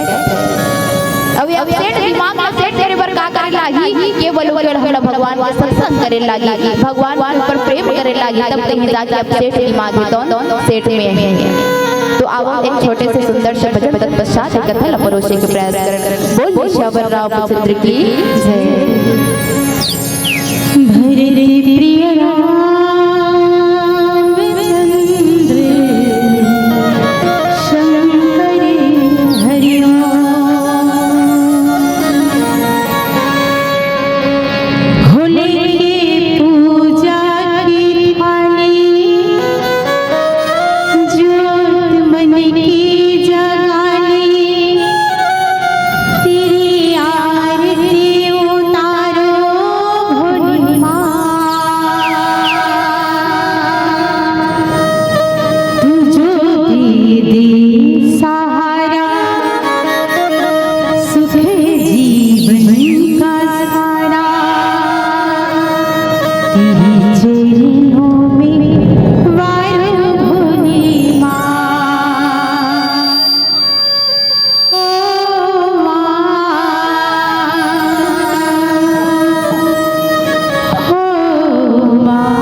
अब ये अपसेट दिमाग ल सेट करे बर का करे लागही? केवल ओकर हमला भगवान के सत्संग करे लागही, भगवान के ऊपर प्रेम करे लागही, तब कहीं जाके अपसेट दिमाग हे तो सेट में हे। तो आवो एक छोटे से सुंदर से भजन तत्पश्चात एक कथा ल परोसे के प्रयास करन। बोल सियावर रामचंद्र की जय। भरत प्रिय रामचंद्र शंकर हरि ओम। होले के पूजा की थाली, जोत मन की जगाली, तेरी आरती उतारो भोले माँ। तू जो दे दे सहारा, सुख जीवन का सारा, तेरे चरणों में वारो भोले माँ। ओ माँ, ओ माँ।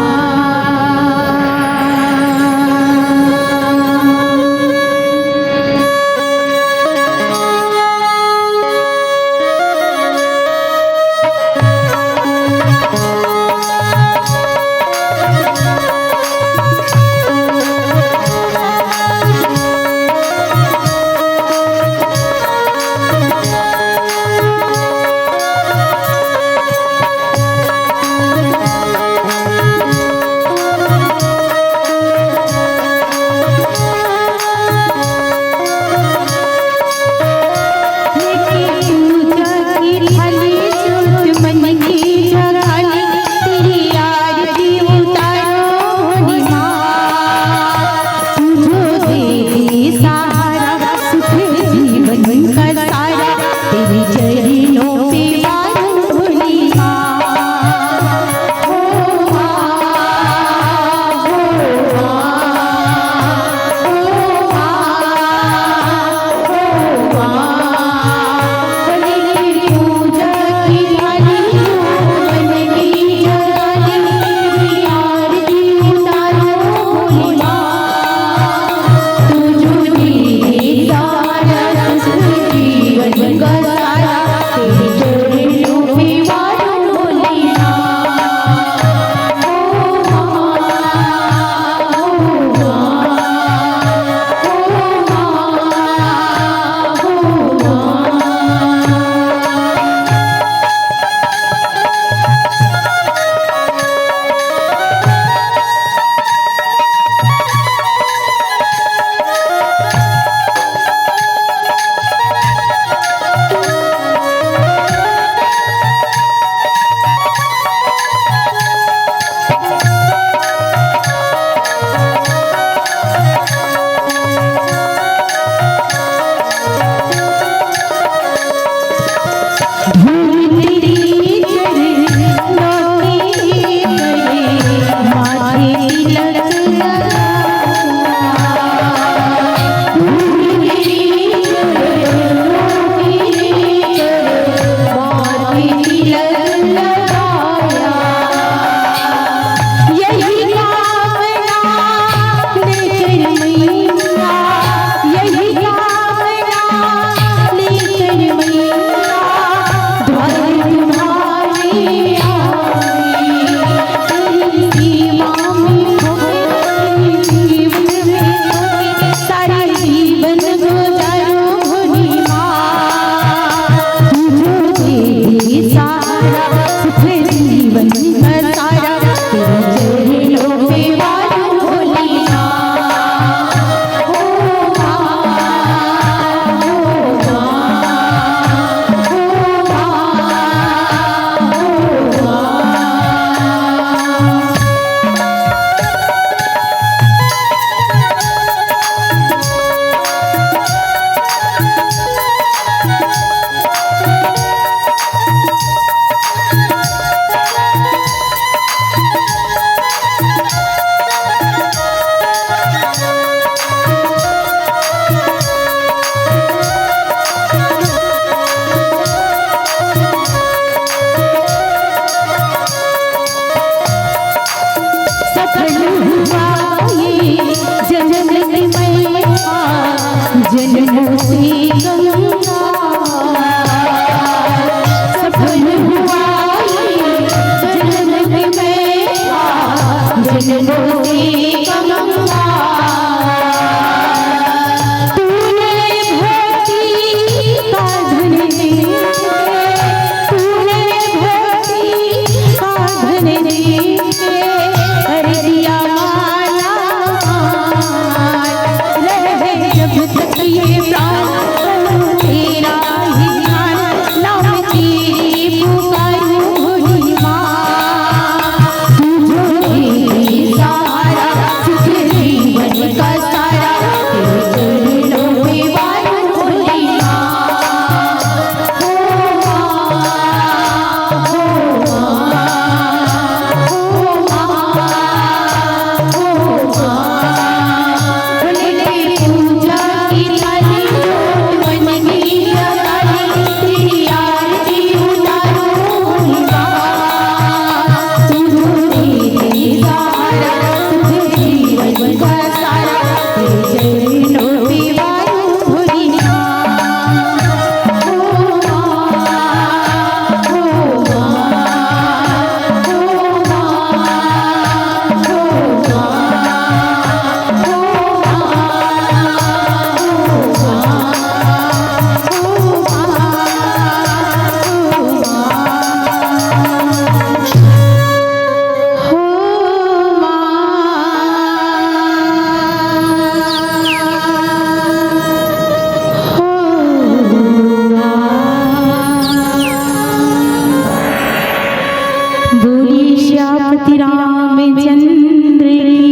बोलिए श्यामपति रामचंद्र की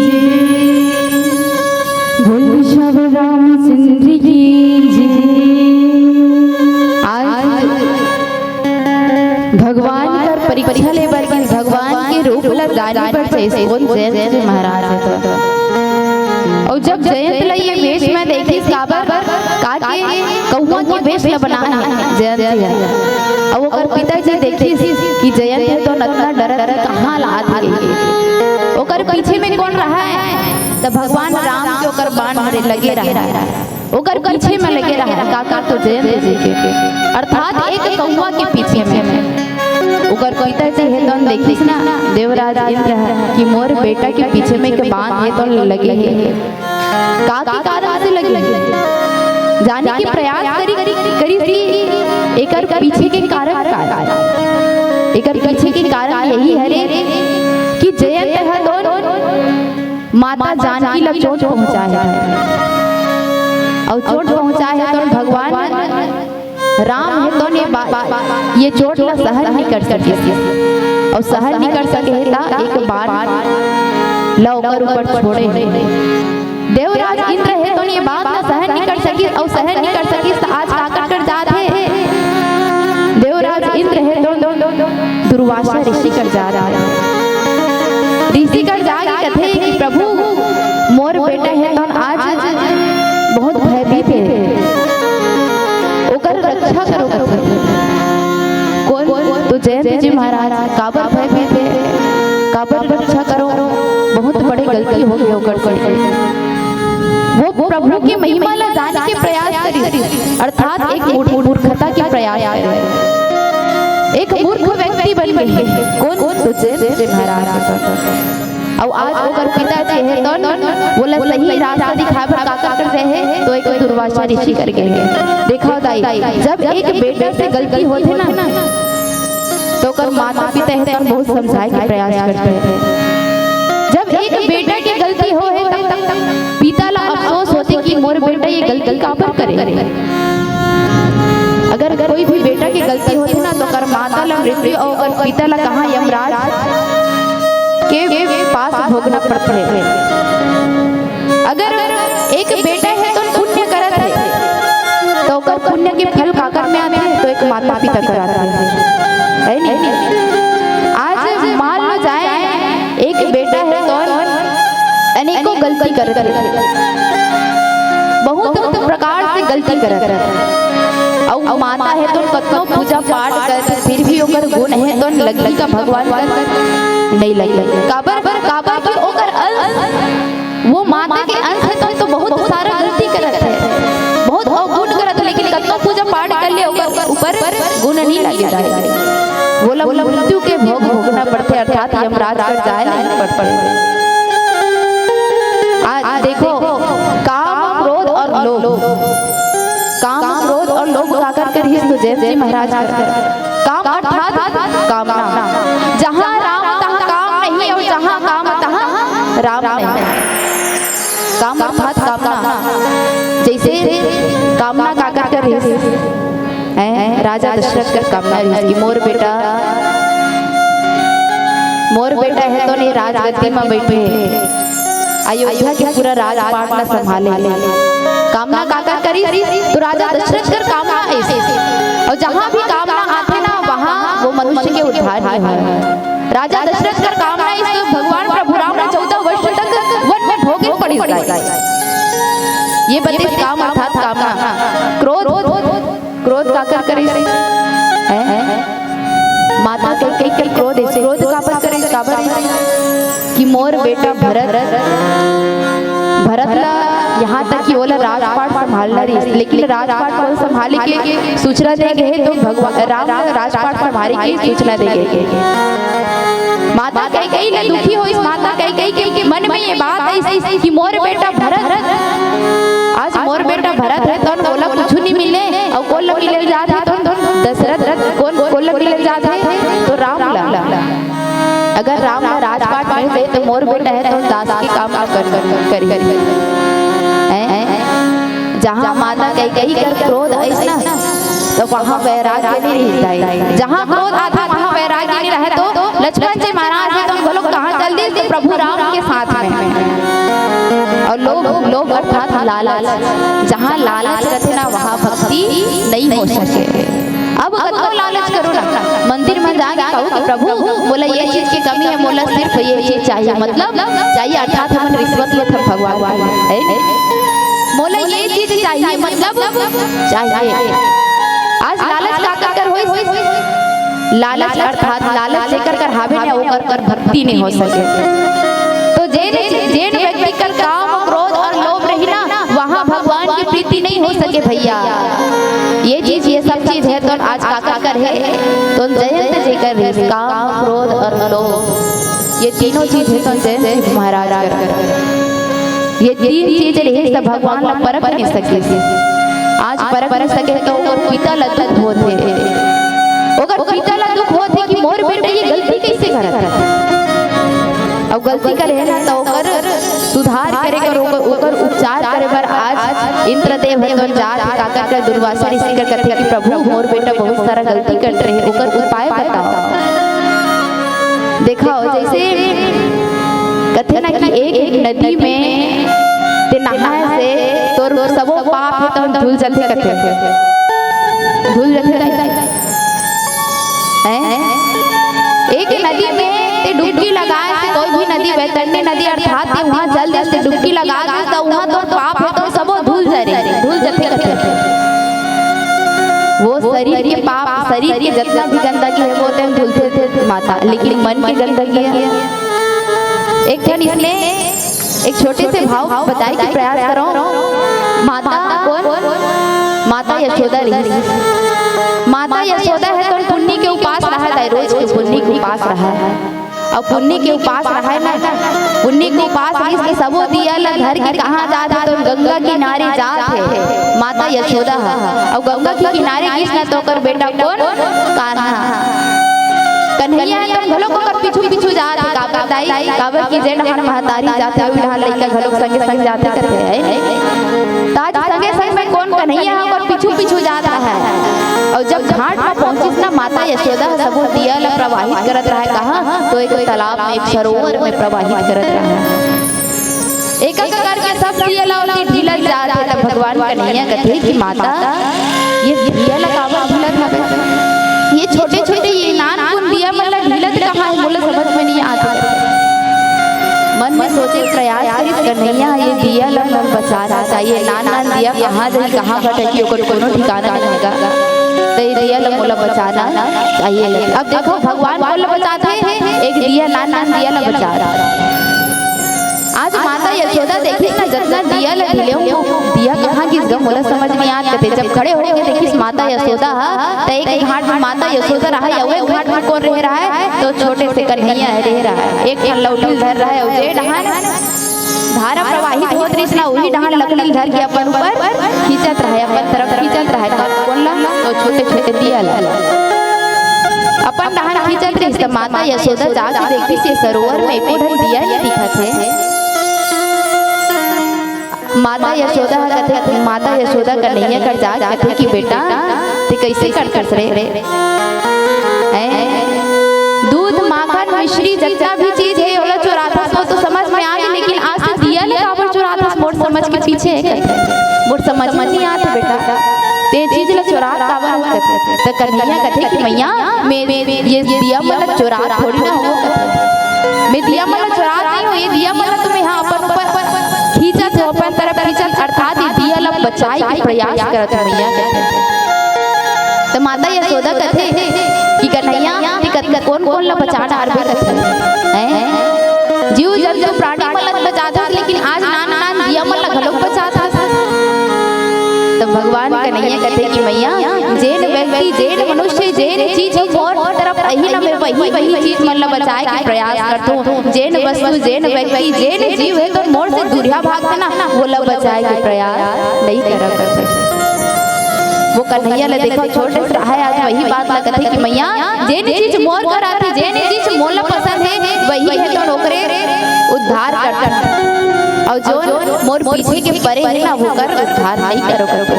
जय। बोलिए श्याम रामचंद्र की जय। आज भगवान कर परीक्षा ले बर के, भगवान के रूप ला जाने बर जइस कोन जयंत जी महाराज हे तो। अउ जब जयंत ला ये वेश में देखिस, काबर का के कौवा के वेश ला बना हे जयंत जी ह। अउ ओकर पिताजी देखिस कि जयंत हे तो अतना डरत हे, कहाँ ला आत हे। ओकर पीछे में कोन रहा हे? त भगवान राम के ओकर बाण हरे लगे रहा हे। ओकर पीछे में लगे रहा हे, काकर तो जयंत जी के। अर्थात एक कौवा के पीछे में। ओकर पिताजी हे तौन देखिस ना, देवराज इंद्र ह, कि मोर बेटा के पीछे में एक बाण हे तौन लगे हे। का के कारण से लगे हे? जाने के प्रयास करी, करी, करी कि एकर पीछे के कारण का हे। एकर पीछे के कारण यही हरे कि जयंत ह तौन माता जानकी ला चोट पहुंचाए हे। अउ चोट पहुंचाए हे तौन भगवान राम हे तौन ये बा-, ये चोट ला सहन नइ कर सकिस। अउ सहन नइ कर सके हे त एक बाण ला ओकर ऊपर छोड़े हे। देवराज इंद्र हे तौन ये बात ला सहन नइ कर सकिस, अउ सहन नइ कर सकिस त आज काकर कर जात हे? देवराज इंद्र हे तौन दुर्वासा ऋषि कर जात हे। ऋषि कर जाके कथे कि प्रभु, मोर बेटा हे तौन आज बहुत भयभीत हे, ओकर रक्षा करो कथे। कोन? तो जयंत जी महाराज। काबर भयभीत हे, काबर रक्षा करो? बहुत बड़े गलती हो गे ओकर से। वो प्रभु के महिमा ला जाने के प्रयास करिस, अर्थात एक मूर्ख-, मूर्खता के प्रयास करिस। एक मूर्ख व्यक्ति बन गे। कोन? तो जयंत जी महाराज। अउ आज ओकर पिता जे हे तौन ओला सही रास्ता दिखाए बर काकर कर जाए हे, तो एक दुर्वासा ऋषि कर गे हे। देखव दाई, जब एक बेटा से गलती होथे ना, तो ओकर माता पिता हे तौन बहुत समझाए के प्रयास करथे। जब एक बेटा के गलती होहे, तब पिता ला अफसोस होथे कि मोर बेटा ये गलती काबर करे। अगर कोई भी बेटा के गलती होथे ना, तो ओकर माता ला मृत्यु अउ ओकर पिता ला कहाँ यमराज के पास भोगना पड़थे। अगर एक बेटा हे तो पुण्य करत हे, तो ओकर पुण्य के फल काकर में आथे? तो एक माता पिता कर आथे, हे नहीं? आज मान लो जाए, एक बेटा हे तो अनेकों गलती करत हे, बहुत प्रकार से गलती करत हे। अउ माता हे तो कतनो पूजा पाठ करत हे, फिर भी ओकर गुण हे तो लगही का भगवान कर? नहीं लगही। काबर? काबर कि ओकर अंश, वो माता के अंश हे तो, तो बहुत सारा गलती करत हे, बहुत अवगुण करत हे, लेकिन कतनो पूजा पाठ कर ले, ओकर ऊपर गुण नहीं लगे जाए। ओला मृत्यु के भोग भोगना पड़थे, अर्थात यमराज कर जाए नहीं पड़थे। आज देखो, काम, क्रोध और लोभ, काम, क्रोध और लोभ काकर के रहिस? तो जयंत जी महाराज कर। काम अर्थात कामना। जहाँ राम तहाँ काम नहीं, अउ जहाँ काम तहाँ राम नहीं। काम अर्थात कामना। जइसे कामना काकर के रहिस? हैं? राजा दशरथ कर कामना रहिस कि मोर बेटा, मोर बेटा हे तो ये राजगद्दी में बैठे, अयोध्या के पूरा राजपाट ला संभाले। कामना काकर करिस? तो राजा दशरथ कर कामना अइसे, अउ जहाँ भी कामना आथे ना, वहाँ वो मनुष्य के उद्धार ही होय। राजा दशरथ कर कामना अइसे, तो भगवान प्रभु राम ला चौदह वर्ष तक वन में भोगे पड़िस। ये बतिस काम अर्थात कामना। क्रोध, क्रोध काकर करिस? हैं? माता कैकेयी के क्रोध हे, क्रोध काबर करिस? काबर कि मोर बेटा भरत, भरत ला यहाँ तक कि ओला राजपाट संभालना रहिस, लेकिन राजपाट कोन संभाले के सूचना दे गे हे, तो भगवान राम ला राजपाट संभाले के सूचना दे गे हे। माता कैकेयी ला दुखी होइस, माता कैकेयी के मन में ये बात आइस कि मोर बेटा भरत, आज मोर बेटा भरत हे, तो ओला कुछु नहीं मिले, अउ कोन ला मिले जात हे, तो दशरथ, कोन, कोन ला मिले जात हे, तो राम ला। अगर राम ला राजपाट मिल जाए, तो मोर बेटा हे, तो दास के काम कर, कर, करी। हैं? जहाँ माता कैकेयी कर क्रोध आइस ना, तो वहाँ वैराग्य नहीं रहता है। जहाँ क्रोध आता, वहाँ वैराग्य नहीं रहे, तो लक्ष्मण जी महाराज जी तो घलो कहाँ चल दिस, तो प्रभु राम के साथ में। अउ लोभ, लोभ अर्थात लालच, जहाँ लालच रथे ना, वहाँ भक्ति नहीं हो सके। अब कतको लालच करो ना, मंदिर में जाके कहो कि प्रभु, मोला ये चीज की कमी है, मोला सिर्फ ये चीज चाहिए, मतलब चाहिए, अर्थात हमन रिश्वत लेथन भगवान के, है ना? मोला ये चीज चाहिए, मतलब चाहिए। आज लालच काकर कर होइस? लालच अर्थात लालच जेकर कर हावे ना, ओकर कर भक्ति नहीं हो सके। तो जेन, जेन व्यक्ति कर काम, क्रोध और लोभ रही ना, वहाँ भगवान की प्रीति नहीं हो सके भैया। ये चीज, ये सब चीज है तो आज काकर कर हे, तो जयंत जी कर हे, काम, क्रोध और लोभ, ये तीनों चीज है तो जयंत जी महाराज कर। ये तीन चीज रहे तो भगवान ला परख नहीं सके। आज परख नहीं सके तो ओकर पिता ला दुख होथे, ओकर पिता ला दुख होथे कि मोर बेटा ये गलती कैसे करत है। अउ गलती करे हे ना, त ओकर सुधार करे बर, ओकर, ओकर उपचार करे बर आज इंद्रदेव ह तो जात हे, काकर कर, दुर्वासा ऋषि कर कथे कि प्रभु, मोर बेटा बहुत सारा गलती करत रहे, ओकर उपाय बताओ। देखो, जैसे कथे ना कि एक, एक नदी में ते नहाए से तोर सबो पाप हे तो धुल जाथे, कथे धुल जाथे। हैं? एक नदी में ते डुबकी लगाए से, कोई भी नदी, वैतरणी नदी अर्थात ते वहाँ चल दे से डुबकी लगा दे, तो वहाँ तो पाप हे तो सबो धुल जा रे, धुल जाथे, कथे। वो शरीर के पाप, शरीर के जितना भी गंदगी है वो तो धुलथे माता, लेकिन मन की गंदगी है। एक ठन इसमें एक छोटे से भाव बताए के प्रयास करो। माता कोन? माता यशोदा रहिस। माता यशोदा ह तो पुन्नी के उपास रहा, दाई रोज के पुन्नी के उपास रहा। अउ पुन्नी के उपास रहा ना, पुन्नी के उपास रहिस त सबो दिया ला धर के कहाँ जात हे? तो गंगा किनारे जात हे माता यशोदा ह। अउ गंगा के किनारे गिस ना त ओकर बेटा कोन? कान्हा। कन्हैया ह तो घलो ओकर पीछू पीछू जात हे, काबर दाई, काबर कि जे डहान महतारी जाथे, उही डहान लइका घलो संगे संग जाथे, कथे हे। त आज संगे संग में कोन? कन्हैया ह ओकर पीछू पीछू जात रहा हे। अउ जब घाट म पहुंचिस ना, माता यशोदा ह सबो दिया ला प्रवाहित करत रहा हे, कहाँ? तो एक तालाब में, एक सरोवर में प्रवाहित करत रहा हे। एक एक करके सब दिया ला ओती ढीलत जात हे, तब भगवान कन्हैया कथे कि माता, ये दिया ला काबर ढीलत हवे? ये छोटे छोटे, ये नानकुन दिया मन ला ढीलत कहाँ हे? मोला समझ में नहीं आत हे। मन में सोचे प्रयास करिस कन्हैया, ये दिया ला मोला बचाना चाहिए। नान नान दिया कहाँ जाही, कहाँ भटकी, ओकर कोनो ठिकाना नहीं हे। तो ये दिया ला मोला बचाना चाहिए। अब देखो, भगवान कोन ला बचाथे? एक दिया, नान नान दिया ला बचाथे। आज माता यशोदा देखिस ना, जतना दिया ला ढीले हों, दिया कहाँ गिस गा, मोला समझ नहीं आत, कथे। जब खड़े होके देखिस माता यशोदा ह, त एक घाट में माता यशोदा रहा हे, अउ एक घाट में कोन रहे रहा हे? तो छोटे से कन्हैया ह रहे रहा हे। एक ठन लौठी ल धर रहा हे, अउ जे डहान धारा प्रवाहित होत रहिस ना, उही डहान लकड़ी ल धर के अपन ऊपर खींचत रहा हे, अपन तरफ खींचत रहा हे। कोन ला? तो छोटे छोटे दिया ला अपन डहान खींचत रहिस। त माता यशोदा जाके देखिस, ये सरोवर में एको ठन दिया नहीं दिखत हे। माता यशोदा ह कथे, माता यशोदा कन्हैया कर जाके कथे कि बेटा, ते कैसे करथस रे? हैं? दूध, माखन, मिश्री, जितना भी चीज हे, ओला चोराथस, वो तो समझ में आ गे, लेकिन आज ते दिया ला काबर चोराथस? मोर समझ के पीछे हे, कथे। मोर समझ में नहीं आत हे बेटा, ते चीज ला चोरात काबर हस, कथे। त कन्हैया कथे कि मैया, मैं ये दिया मन ला चोरात थोड़ी ना हों, कथे। मैं दिया मन ला चोरात नहीं हों, ये दिया मन ला तो मैं हा अपन ऊपर खींचत हों, अपन तरफ खींचत, अर्थात ये दिया ला बचाए के प्रयास करत हों मैया, कथे। त माता यशोदा कथे कि कन्हैया, ते कत-, कोन कोन ला बचा डारबे, कथे। हैं? जीव जंतु प्राणी मन ला बचाथस, लेकिन आज नान नान दिया मन ला घलोक बचाथस। भगवान कन्हैया कथे कि मैया, जेन व्यक्ति, जेन मनुष्य, जेन चीज मोर तरफ आही ना, मैं वही, वही चीज मन ला बचाए के प्रयास करथों। जेन वस्तु, जेन व्यक्ति, जेन जीव हे, तो मोर से दूरिहा भागथे ना, वोला बचाए के प्रयास नइ करव कथे। वो कन्हैया ला देखो, छोटे से रहे, आज वही बात ला कथे कि मैया, जेन चीज मोर कर आथे, जेन चीज मोला पसंद हे, वही हे तो ओकरे उद्धार करथों। अउ जोन मोर पीछे के परे हे ना, वोकर उद्धार नइ करव कथे।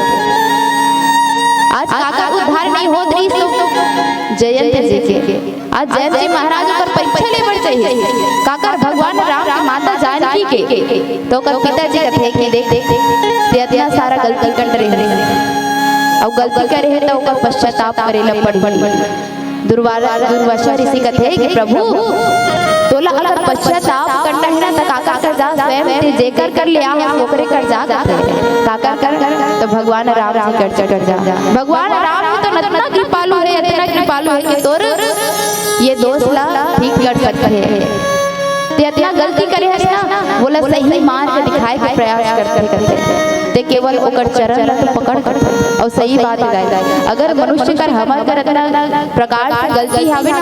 आज काकर उद्धार नइ होत रहिस तो जयंत जी के। आज जयंत जी महाराज ओकर परीक्षा ले बर चाहिस। काकर भगवान राम के माता जानकी के, तो ओकर पिताजी कथे कि देख, देख, ते अतना सारा गलती कर रहे हे, अउ गलती करे हे तो ओकर पश्चाताप करे ला पड़ही। दुर्वा-, दुर्वासा ऋषि कथे कि प्रभु, तोला अगर पश्चाताप करना हे ना, त काकर कर जा, स्वयं ते जेकर कर ले आ हस, ओकरे कर जा, कथे। काकर कर? तो भगवान राम जी कर, कर जा। भगवान राम जी तो अतना कृपालु हे, अतना कृपालु हे कि तोर ये दोष ला ठीक कर सकथे। ते अतना गलती करे हस ना, वोला सही मार्ग दिखाए के प्रयास करथे, करथे। ते केवल ओकर चरण ला तो पकड़, पकड़। अउ सही बात हे, अगर मनुष्य कर, हमर कर अतना प्रकार से गलती हावे ना,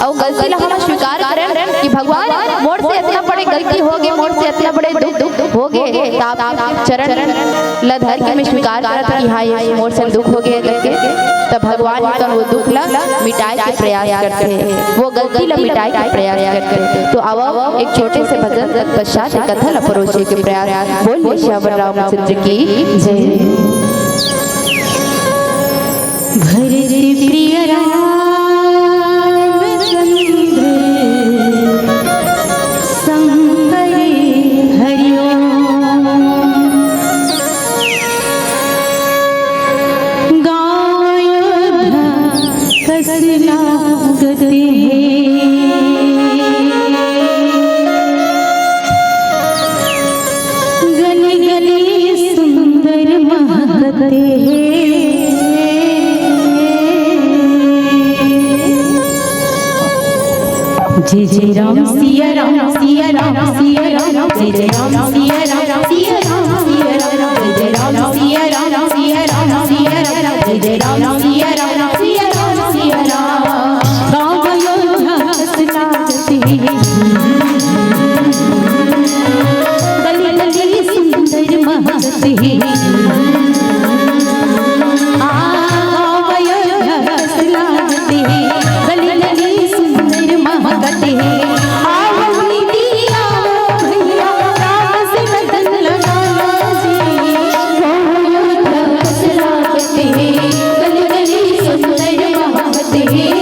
अउ गलती ला हम स्वीकार करन कि भगवान, मोर से अतना बड़े गलती होगे, मोर से अतना बड़े दुख, दुख होगे, त आप चरण ला धर के मैं स्वीकार करत कि हाँ, ये मोर से दुख होगे करके, त भगवान तो वो दुख ला मिटाए के प्रयास करथे, वो गलती ला मिटाए के प्रयास करथे। तो आवव, एक छोटे से भजन तत्पश्चात कथा ला परोसे के प्रयास। बोलिए सियावर रामचंद्र की जय। भरत प्रिय राम चंद्र शंकर हरि ओम। गाँव अयोध्या कस लागत हे। गली गली सुंदर महकत हे। जय जय राम सिया राम सिया राम सिया राम, जय जय राम सिया राम सिया राम सिया राम, जय जय राम सिया राम सिया राम सिया राम, जय जय राम सिया राम सिया राम सिया राम। गाँव अयोध्या कस लागत हे। गली गली सुंदर महकत हे। आ, गाँव अयोध्या कस लागत हे। गली गली सुंदर महकत हे। आओ दीदी, आओ भैया, राम से लगन लगाना जी। गाँव अयोध्या कस लागत हे। गली गली सुंदर महकत हे।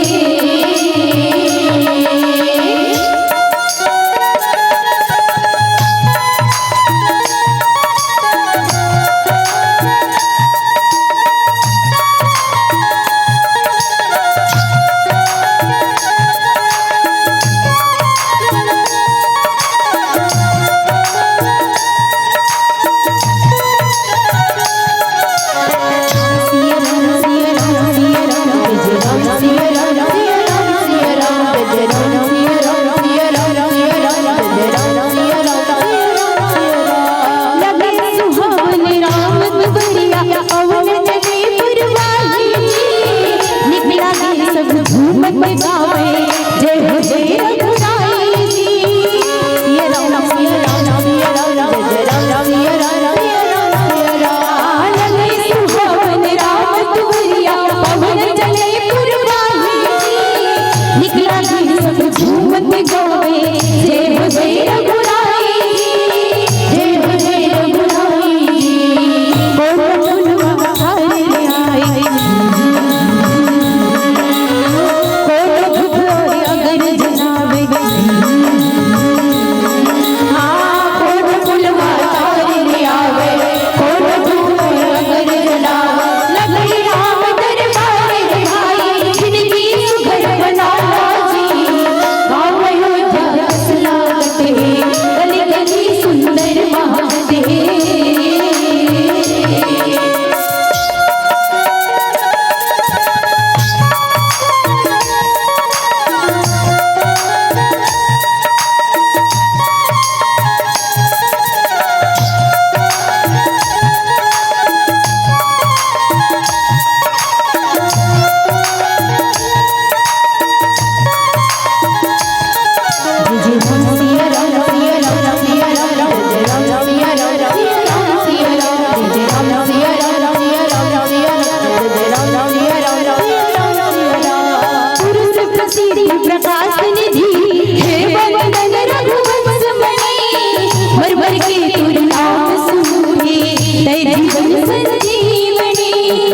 संजीवनी।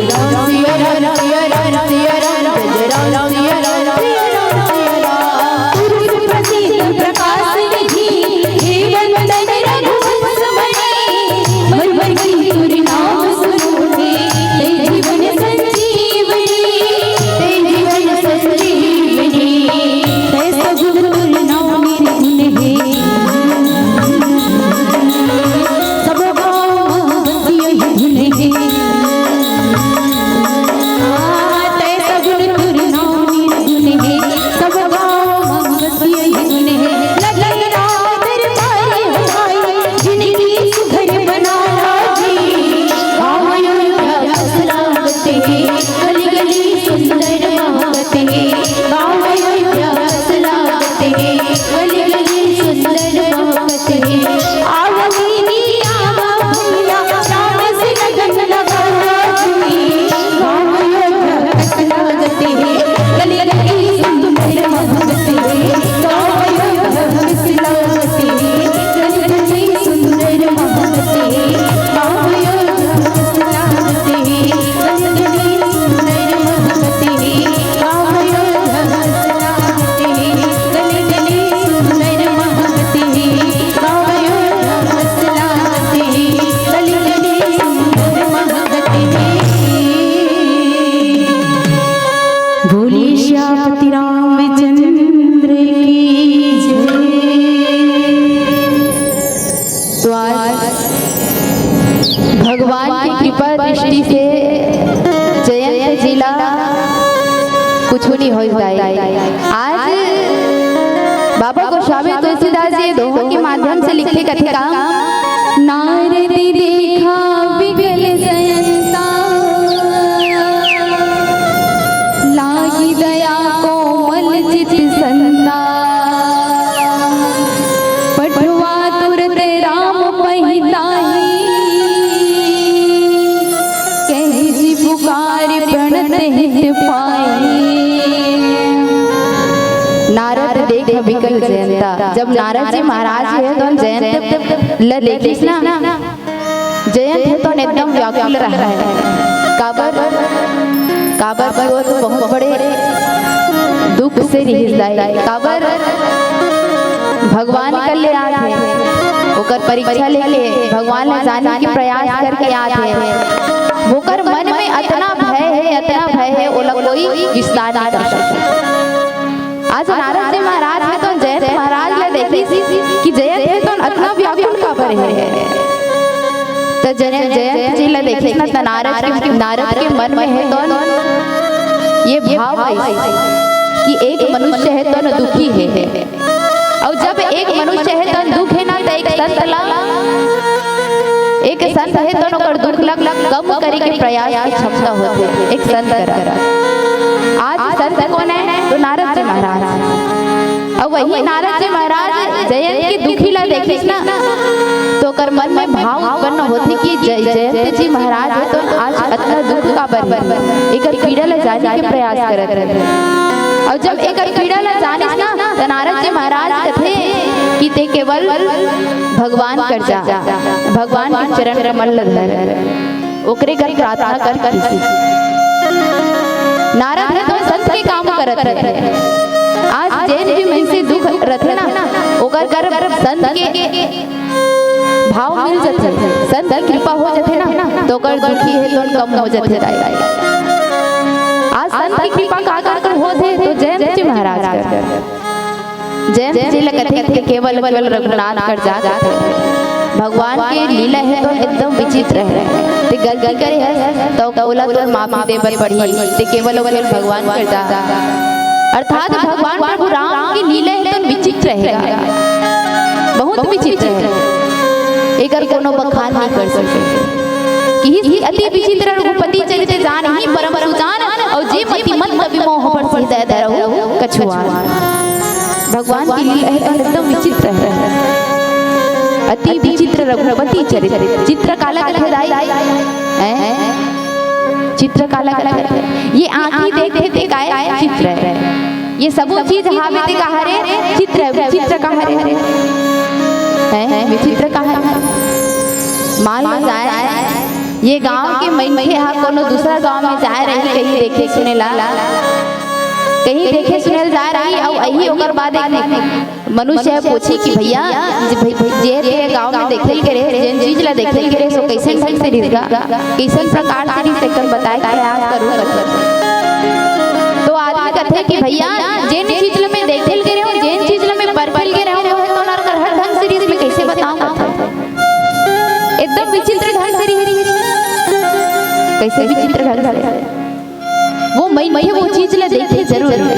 राम सिया राम सिया राम सिया राम, जय जय राम सिया राम सिया राम सिया राम। पुरुष प्रसिद्ध प्रकाश निधि, हे वंदन रघुवंश मणि। मधुर मधुर नाम सुनोगे, ते जीवन संजीवनी, ते जीवन संजीवनी। ते सगुण तुर नाम निर्गुण हे, सब गाँव बस यही धुन हे। आ, ते सगुण तुर नाम निर्गुण हे, सब गाँव बस यही धुन हे। लगे राम दरबार हमारी, जिनकी सुघर बनाना जी। गाँव अयोध्या बस लागत हे, गली गली सुंदर महकत हे। गाँव अयोध्या बस लागत हे, गली गली सुंदर महकत हे। आवा भैया, आवा भैया, राम से लगन लगाना जी। गाँव अयोध्या बस लागत हे, गली गली सुंदर महकत हे। गाँव अयोध्या बस लागत हे, गली गली सुंदर महकत हे। गाँव अयोध्या बस लागत हे, गली गली सुंदर महकत हे। गाँव अयोध्या बस लागत हे, गली गली सुंदर महकत हे। गाँव अयोध्या बस लागत हे, गली गली सुंदर महकत हे। बोले श्यामपति रामचंद्र की जय। तो आज भगवान की कृपा दृष्टि से जयंत जी ला कुछु नहीं होई दाई। आज बाबा गोस्वामी तुलसीदास जी दोहा के माध्यम से लिखे कथे का, नारद देखा विकल जयंता, लागी दया कोमल चित संता। पठवा तुरत राम पहि ताहि, कहि जि पुकार प्रणत हित पाइ। नारद देख विकल जयंता। जब नारद जी महाराज हे तो जयंत ल देखिस ना, जयंत हे तो एकदम व्याकुल रहा है। काबर, काबर कि वो तो बहुत बड़े दुख से रिहिस दाई। काबर भगवान कर ले आत हे, ओकर परीक्षा लेके भगवान ले जाने के प्रयास करके आत हे। ओकर मन में अतना भय हे, अतना भय हे, ओला कोई विस्तार नहीं कर सकता। आज नारद जी महाराज हे तो जयंत महाराज ला देखिस कि जयंत हे तो अतना व्याकुल काबर हे। त जने जयंत जी ला देखिस ना, त नारद के, नारद के मन में हे तो ये भाव आइस कि एक मनुष्य हे तो दुखी हे। अउ जब एक मनुष्य हे तो दुख हे ना, त एक संत ला, एक संत हे तो ओकर दुख ला कम करे के प्रयास के क्षमता होथे एक संत करा। आज संत कोन हे? तो नारद जी महाराज। अउ वही नारद जी महाराज जयंत के दुखी ला देखिस ना, तो ओकर मन में भाव उत्पन्न होथे कि जय-, जयंत जी महाराज हे तो आज अतना दुख काबर हे, एकर पीड़ा ला जाने के प्रयास करत हे। अउ जब एकर पीड़ा ला जानिस ना, त नारद जी महाराज कथे कि ते केवल भगवान कर जा, भगवान के चरण कमल ल धर। ओकरे कर प्रार्थना कर किसी। नारद हे तो संत के काम करत हे। आज जेन भी मनसे दुख रथे ना, ओकर कर संत के भाव मिल जथे, संत के कृपा हो जथे ना, तो ओकर दुखी हे तो कम हो जथे दाई। आज संत के कृपा का कर होथे तो जयंत जी महाराज कर। जयंत जी ल कथे कि केवल केवल रघुनाथ कर जा कथे। भगवान के लीला हे तो एकदम विचित्र हे। ते गलती करे हस तो ओला तो माफी दे बर पड़ही। ते केवल केवल भगवान कर जा। अर्थात भगवान प्रभु राम की लीला हे तो विचित्र हे, बहुत विचित्र हे। एकर कोनो बखान नहीं कर सके। कि ही अति विचित्र रघुपति चरित जानहि परम सुजान, अउ जे मति मंद कवि मोह पर हृदय धरहु कछुआन। भगवान की लीला हे तो एकदम विचित्र हे, अति विचित्र रघुपति चरित। चित्र काला कथे दाई? हैं? चित्र काला कथे? ये आँखी देखे ते काय चित्र हे? ये सबो चीज हावे ते का हरे? चित्र हे। विचित्र का हरे? हैं? विचित्र का हरे? मान लो जाए ये गांव के मनखे ह कोनो दूसरा गांव में जाए रही, कहीं देखे सुने ला, कहीं देखे सुने ला जाए रही, अउ अही ओकर बाद एक मनुष्य ह पूछी कि भैया, जे भई, भई, जे तें गांव में देखे के रहे, जेन चीज ला देखे के रहे, सो कइसन ढंग से रिहिस गा, कइसन प्रकार से रिहिस, तेकर बताए के प्रयास करो, करो। तो आदमी कथे कि भैया, जेन चीज ला मैं देखे के रहे हूँ, जेन चीज ला मैं परखे के रहे हूँ, वो ह तो ना हर ढंग से रिहिस, मैं कइसे बताऊँ? एकदम विचित्र ढंग से रिहिस। कइसे विचित्र ढंग से? वो मनखे वो चीज ला देखे जरूर हे,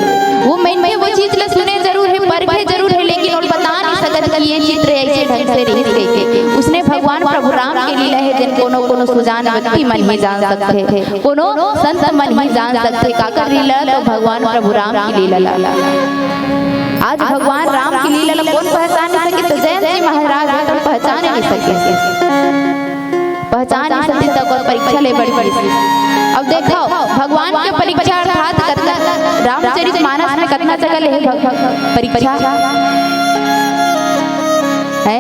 वो मनखे वो चीज ला सुने जरूर हे, परखे जरूर हे, लेकिन वो बता नहीं सकत कि ये चित्र अइसे ढंग से रिहिस कहिके। उसने भगवान प्रभु राम के लीला हे, जेन कोनो कोनो सुजान व्यक्ति मन ही जान सकथे, कोनो संत मन ही जान सकथे। काकर लीला? तो भगवान प्रभु राम के लीला ला। आज भगवान राम के लीला ला कोन पहचान नहीं सके? तो जयंत जी महाराज ह तो पहचान नहीं सके। पहचान नहीं सके, त ओकर परीक्षा ले बर गिस। अब देखो, भगवान के परीक्षा अर्थात कतना, रामचरित मानस में कतना जगह ले हे भग-, परीक्षा हे।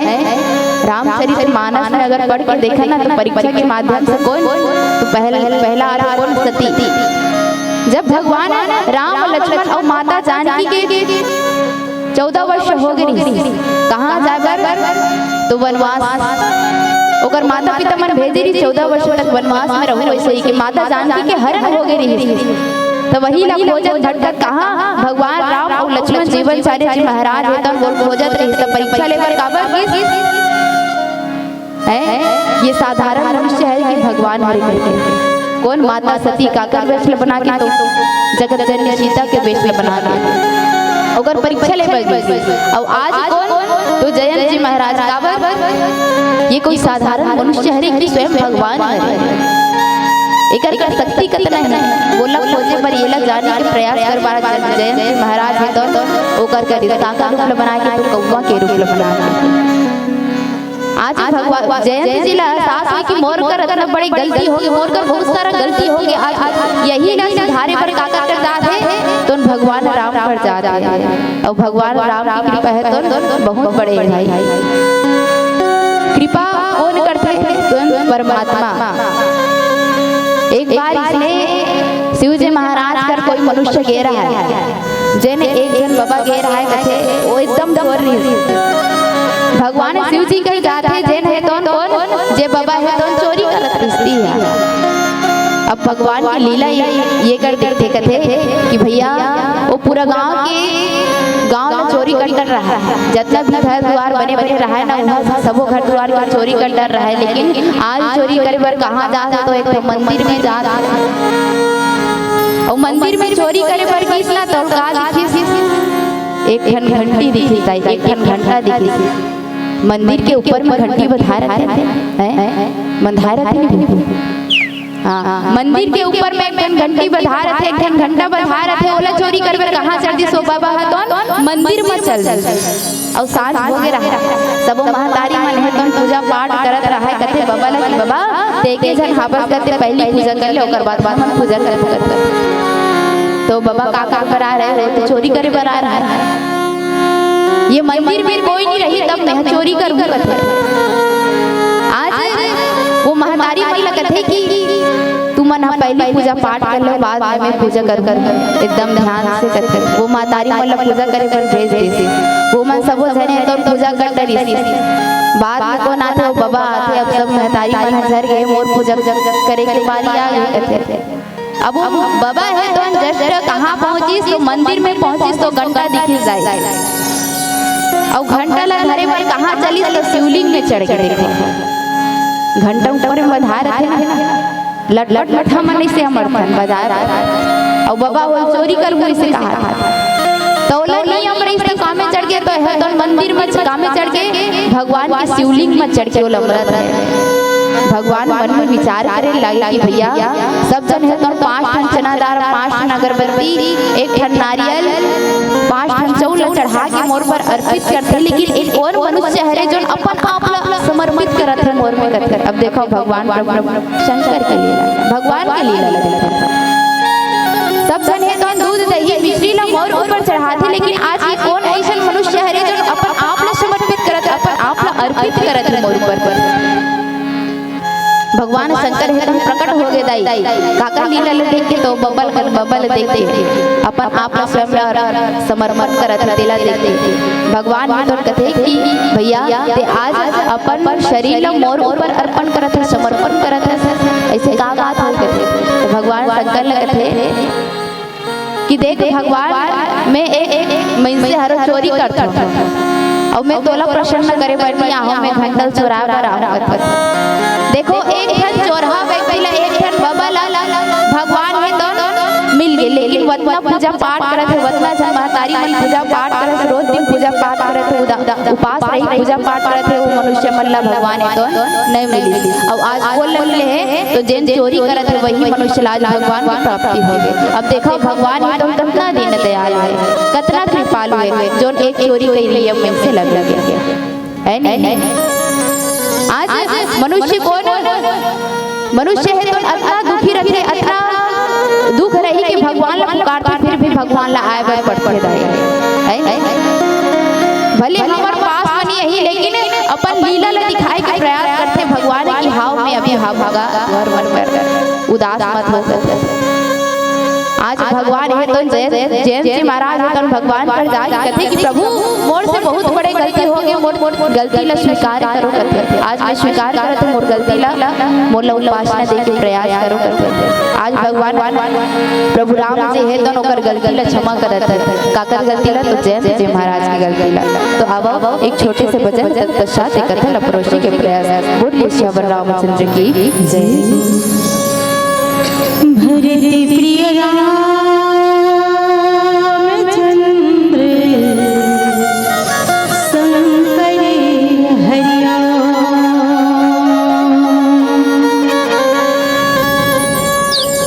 रामचरित मानस में अगर पढ़ के देखा ना, तो परीक्षा के माध्यम से कोन, तो पहल-, पहला आथे कोन? सती। जब भगवान राम, लक्ष्मण अउ माता जानकी के चौदह वर्ष हो गे रिहिस, कहाँ जाए बर? तो वनवास। ओकर माता पिता मन भेजे रिहिस, चौदह वर्ष तक वनवास में रहू, अइसे कहिके माता जानकी के हरण हो गे रिहिस। त वही ला खोजत भटकत कहाँ भगवान राम अउ लक्ष्मण, जीवनचार्य जी महाराज हे, तब वो खोजत रिहिस, त परीक्षा ले बर काबर गिस? हैं? ये साधारण मनुष्य हे कि भगवान हरे कहिके? कोन? माता सती काकर वेश ल बना के, तो जगत जननी सीता के वेश ल बना के ओकर परीक्षा ले बर गिस। अउ आज कोन? तो जयंत जी महाराज। काबर? ये कोई साधारण मनुष्य हरे कि स्वयं भगवान हरे? एकर का शक्ति कतना हे, वोला खोजे बर, येला जाने के प्रयास करे बर जयंत जी महाराज हे, तो ओकर का रिस काकर रूप ल बना के, तो कौवा के रूप ल बना के। आज भगवान जयंत जी ला एहसास होय कि मोर कर अतना बड़े गलती हो गे, मोर कर बहुत सारा गलती हो गे, आज यही ला सुधारे बर काकर कर जात हे, तो भगवान राम कर जात हे। अउ भगवान राम के कृपा हे तो बहुत बड़े हे भाई। कृपा कोन करथे? तो परमात्मा। एक बार इसने शिव जी महाराज कर कोई मनुष्य गे रहा हे, जेन एक झन बबा गे रहा हे, कथे, वो एकदम चोर रिहिस। भगवान शिव जी कहि जाथे, जेन हे तोन कोन, जे बबा हे तोन चोरी करत रिहिस हे। अब भगवान के लीला ये, ये कर देथे, कथे कि भैया, वो पूरा गांव के, गांव ला चोरी कर डर रहा हे, जतना भी घर दुआर बने बने रहा हे ना, वहाँ सबो घर दुआर के चोरी कर डर रहा हे, लेकिन आज चोरी करे बर कहाँ जात हे? तो एक ठो मंदिर में जात हे। अउ मंदिर में चोरी करे बर गिस ना, तो का दिखिस? एक ठन घंटी दिखिस, एक ठन घंटा दिखिस। मंदिर के ऊपर में घंटी बंधाय रथे, हैं? बंधाय रथे नहीं? हाँ, मंदिर के ऊपर में एक ठन घंटी बंधाय रथे, एक ठन घंटा बंधाय रथे, ओला चोरी करे बर कहाँ चल दिस ओ बबा ह? तो मंदिर में चल दिस। अउ सांझ हो गे रहा, सबो महतारी मन हे तोन पूजा पाठ करत रहा हे, कथे बबा ला कि बबा, तें एके झन हाबस करते, पहली पूजा कर ले, ओकर बाद हमन पूजा करबो। तो बबा का काम बर आय रहे? तो चोरी करे बर आय रहे। ये मंदिर में कोई नहीं रही, तब मैं चोरी करूँ, कथे। आज वो महतारी मन ला कथे कि तुमन ह पहली पूजा पाठ कर लो, बाद में मैं पूजा करूँ, एकदम ध्यान से करके। वो महतारी मन ला पूजा करे बर भेज देथे। वो मन सबो झने तो पूजा कर डरिस। बाद में कोन आथे? वो बबा आथे। अब सब महतारी मन ह झर गे, मोर पूजा करे के बारी आ गे, कथे। अब वो बबा हे तो just कहाँ पहुँचिस? तो मंदिर में पहुँचिस तो घंटा दिखिस जाय। अउ घंटा ला धरे बर कहाँ चलिस? तो शिवलिंग में चढ़ के। देखो, घंटा ऊपर में बंधाय रथे ना, लटपट मठा मन अइसे अमरथन बजाय बर। अउ बबा वो चोरी करहूँ अइसे कहा था। तो ओला नियम रहिस तो कामे चढ़ के, तो हे तो मंदिर में कामे चढ़ के, भगवान के शिवलिंग में चढ़ के वो अमरत हे। भगवान मन में विचार करे लागे कि भैया, सब झन हे तो पाँच ठन चना दार, पाँच ठन अगरबत्ती, एक ठन नारियल, पाँच ठन चाउर ल चढ़ा के मोर बर अर्पित करथे, लेकिन एक और मनुष्य हरे, जोन अपन आप ला समर्पित करत हे मोर में, कथे। अब देखो भगवान प्रभु शंकर के लीला, भगवान के लीला ल देखो। सब झन हे तो दूध, दही, मिश्री ला मोर ऊपर चढ़ाथे, लेकिन आज ये कोन अइसन मनुष्य हरे, जोन अपन आप ला समर्पित करत, अपन आप ला अर्पित करत हे मोर ऊपर? भगवान शंकर हे तो प्रकट हो गे दाई। काकर लीला ल देख के? तो बबल, बबल देख के अपन आप ल स्वयं ल समर्पण करत हे, तेला देख के भगवान हे तो कथे कि भैया, ते आज अपन शरीर ल मोर ऊपर अर्पण करत हे, समर्पण करत हे, ऐसे का बात हो कथे। तो भगवान शंकर ल कथे कि देख भगवान, मैं एक, एक मइनसे हर चोरी करथों, अउ मैं तोला प्रसन्न करे बर नहीं आहूं, मैं घंटा ल चोराए बर आहूं कथे। देखो, एक ठन चोरहा व्यक्ति ला, एक ठन बबल ला भगवान हे तो मिल गे, लेकिन वतना पूजा पाठ करत हे, वतना झन महतारी मन पूजा पाठ करत हे, रोज दिन पूजा पाठ करत हे, उदा-, उपास रही पूजा पाठ करत हे, वो मनुष्य मन ला भगवान हे तो नहीं मिली। अउ आज वो ल मिले हे, तो जेन चोरी करत हे, वही मनुष्य ला आज भगवान की प्राप्ति हो गे। अब देखो, भगवान हे तो कतना दीन दयाल हे, कतना कृपालु हे, जोन एक चोरी कइर लिही, अब मइनसे ला मिल गे। हे नहीं? आज मनुष्य कोन, मनुष्य हे तो अतना दुखी रथे, अतना दुख रही कि भगवान ला पुकारथे, फिर भी भगवान ला आए बर पड़थे दाई। हे नहीं? भले हमर पास म नहीं आही, लेकिन अपन लीला ला दिखाए के प्रयास करथे भगवान कि हाव, मैं अभी हाव भगा, घर मन कर उदास मत हो कथे। आज भगवान हे तो जय, जयंत जी महाराज हे तो भगवान पर जाके कथे कि प्रभु, मोर से बहुत बड़े गलती हो गे, मोर, मोर गलती ला स्वीकार करो कथे। आज मैं स्वीकार करत हूं मोर गलती ला, मोर ला उपासना दे के प्रयास करो कथे। आज भगवान प्रभु राम जी हे तो ओकर गलती ला क्षमा करत हे। काकर गलती ला? तो जयंत जी महाराज के गलती ला। तो अब एक छोटे से भजन, तत्पश्चात एक कथा ला परोसे के प्रयास। बोलिए सियावर रामचंद्र की जय। भरत प्रिय रामचंद्र शंकर हरि ओम।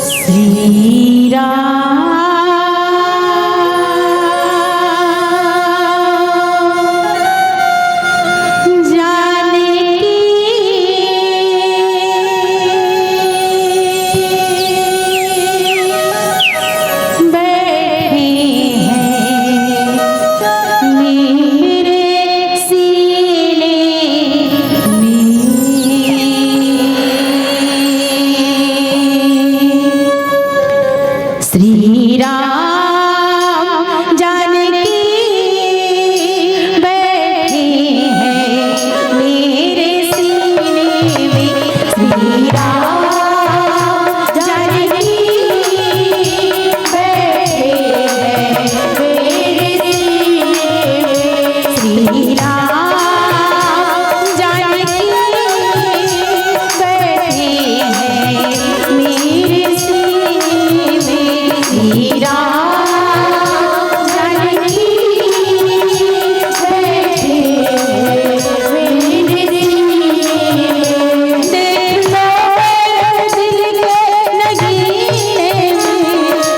श्री राम जानकी बैठे हैं मेरे सीने में। श्री राम जानकी बैठे हैं मेरे सीने में। श्री राम जानकी बैठे हैं मेरे सीने में। श्री राम जानकी बैठे हैं मेरे सीने में। श्री राम जानकी बैठे हैं मेरे सीने में। देख लो मेरे दिल के नगीने में,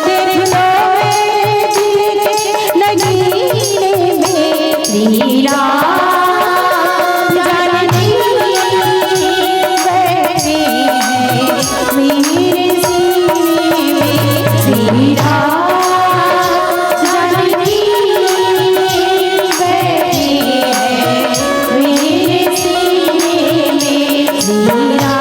देख लो मेरे दिल के नगीने में। श्री राम जानकी बैठे हैं मेरे सीने में। श्री राम जानकी बैठे हैं मेरे सीने में। श्री राम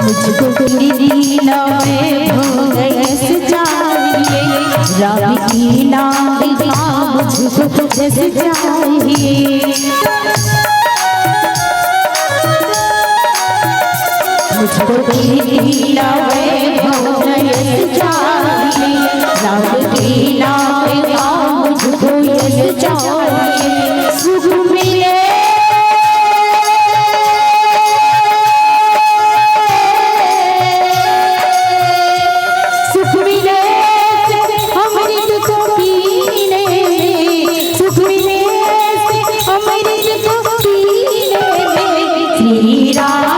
मुझको तेरी नवे भोगस चाहिए, राम की नाम का मुझको जस चाहिए। मुझको तेरी नवे भोगस चाहिए, राम की नाम का मुझको यस चाहिए। सुख मिले, सुख मिले अमृत को पीने में, सुख मिले अमृत को पीने में। श्री राम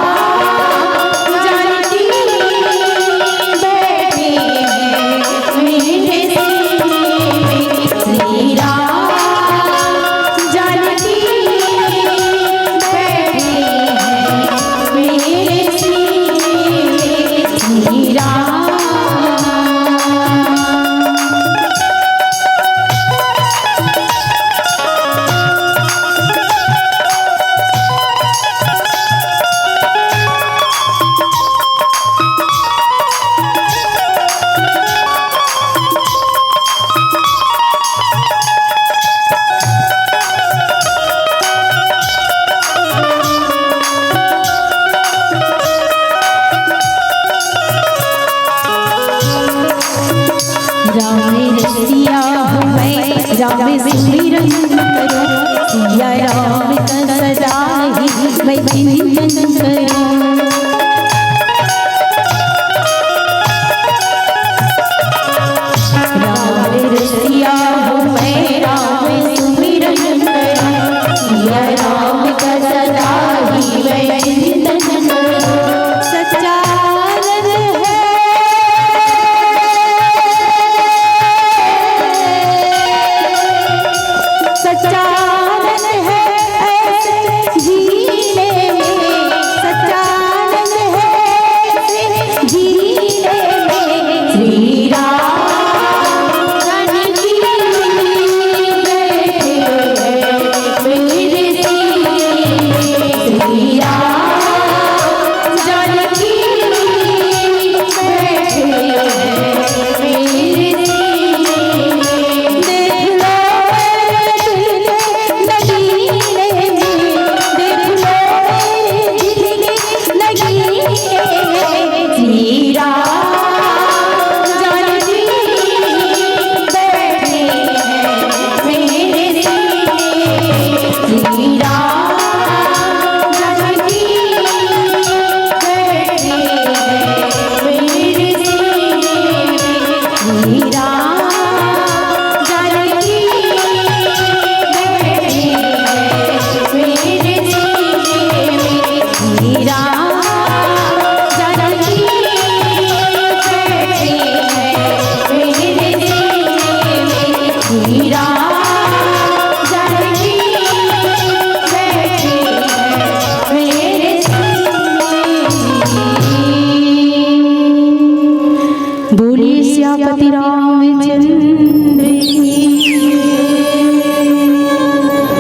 सियापति रामचंद्र की।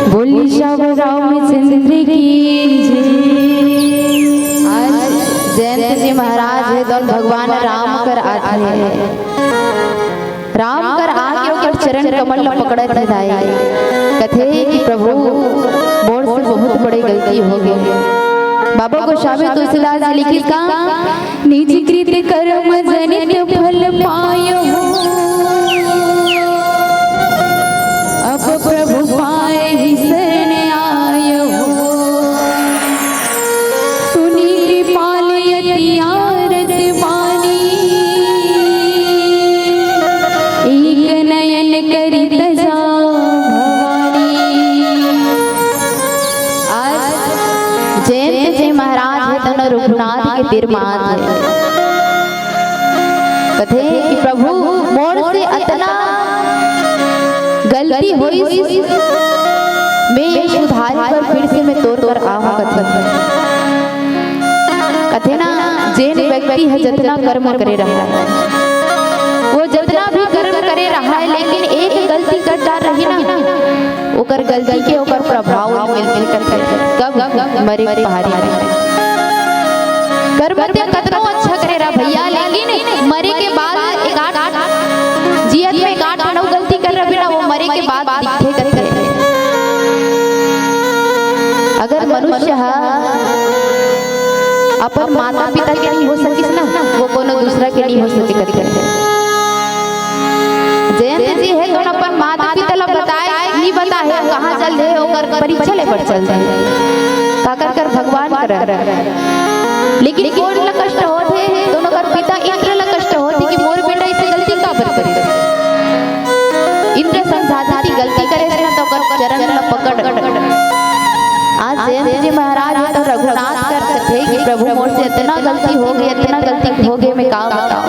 बोली सियावर रामचंद्र की जय। आज जयंत जी महाराज हे, तोन भगवान राम कर आथे। राम कर आके ओकर चरण कमल ल पकड़त हे दाई। कथे कि प्रभु, मोर से बहुत बड़े गलती हो गे। बाबा गोस्वामी तुलसीदास जी लिखिस का, निज कृत कर्म जनित फल पायो हो, अब प्रभु पाए ही शरण आयो हो। सुनी कृपाल अति आरत बानी, एक नयन करि तजा भवानी। आज जयंत जी महाराज हे, तोन रघुनाथ के तीर म आथे। कथे कि प्रभु, मोर से अतना गलती होइस, मैं ये सुधारे बर फिर से मैं तोर कर आहूं कथे। कथे ना, जेन व्यक्ति ह जतना कर्म करे रहय, वो जतना भी कर्म करे रहय, लेकिन एक गलती कर डार रही ना, ओकर गलती के ओकर प्रभाव मिलथे कथे। कब? मरे के पहारी में। कर्म ते कतनो अच्छा करे रह भैया, लेकिन मरे के बाद एक आठ, जियत में एक आठ ठन गलती कर रहे ना, वो मरे के बाद दिखथे कथे। अगर मनुष्य ह अपन माता पिता के नहीं हो सकिस ना, वो कोनो दूसरा के नहीं हो सके कथे। जयंत जी हे, तोन अपन माता पिता ला बताए, नहीं बताए, कहाँ चल दे, ओकर परीक्षा ले बर चल दे। काकर कर? भगवान कर। लेकिन कोन ला कष्ट होथे? तोन ओकर पिता इंद्र ला कष्ट होथे कि मोर बेटा ऐसे गलती काबर करिस। इंद्र समझाथे कि गलती करे ना तो ओकर चरण ला पकड़। आज जयंत जी महाराज हे, तोन रघुनाथ कर कथे कि प्रभु, मोर से इतना गलती हो गे, इतना गलती हो गे, मैं का बताऊं,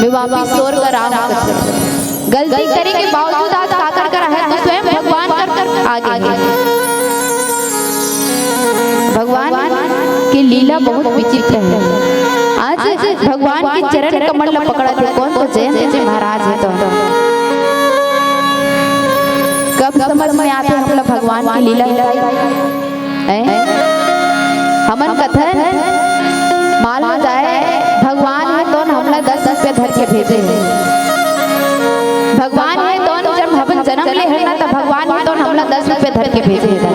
मैं वापिस तोर कर आहूं कथे। गलती करे के बावजूद आज काकर कर हे, तो स्वयं भगवान कर, कर आगे हे। भगवान के लीला बहुत विचित्र हे। आज भगवान के चरण कमल ला पकड़त हे कोन? तो जयंत जी महाराज हे। तो कब समझ में आथे हमला भगवान के लीला? हैं? हमन कथन, मान लो जाए, भगवान हे तोन हमला दस रुपया धर के भेजे हे। भगवान हे तोन जब हमन जन्म ले हन ना, त भगवान हे तोन हमला दस रुपया धर के भेजे हे।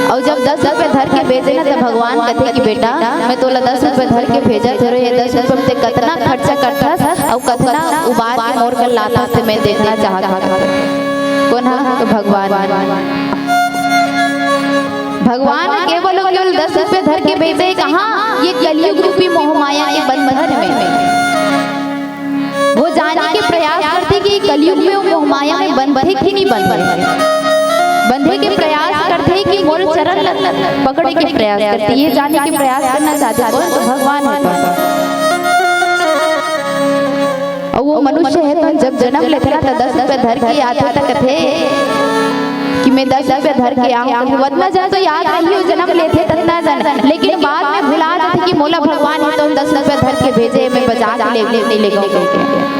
अउ जब दस रुपया धर के भेजे ना, त भगवान कथे कि बेटा, मैं तोला दस रुपया धर के भेजत हंव, ये दस रुपया में ते कतना खर्चा करथस अउ कतना उबार के मोर कर लाथस, ते मैं देखना चाहत हंव। कोन ह? तो भगवान। भगवान केवल अउ केवल दस रुपया धर के भेजे हे। कहाँ? ये कलयुग रूपी मोह माया के बंधन में। वो जाने के प्रयास करथे कि कलयुग में वो मोह माया में बंधे कि नहीं बंधे। बंधे के प्रयास करथे कि मोर चरण ल पकड़े के प्रयास करथे, ये जाने के प्रयास करना चाहथे। कौन? तो भगवान हे। अउ वो मनुष्य हे, तो जब जन्म लेथे ना, तो दस रुपया धर के आथे, त कथे कि मैं दस रुपया धर के आहूं। वो अतना जन तो याद रही, वो जन्म लेथे ततना जन, लेकिन बाद में भुला जाथे कि मोला भगवान हे, तो दस रुपया धर के भेजे, मैं बचा के ले, ले, ले, ले गऊं कहिके।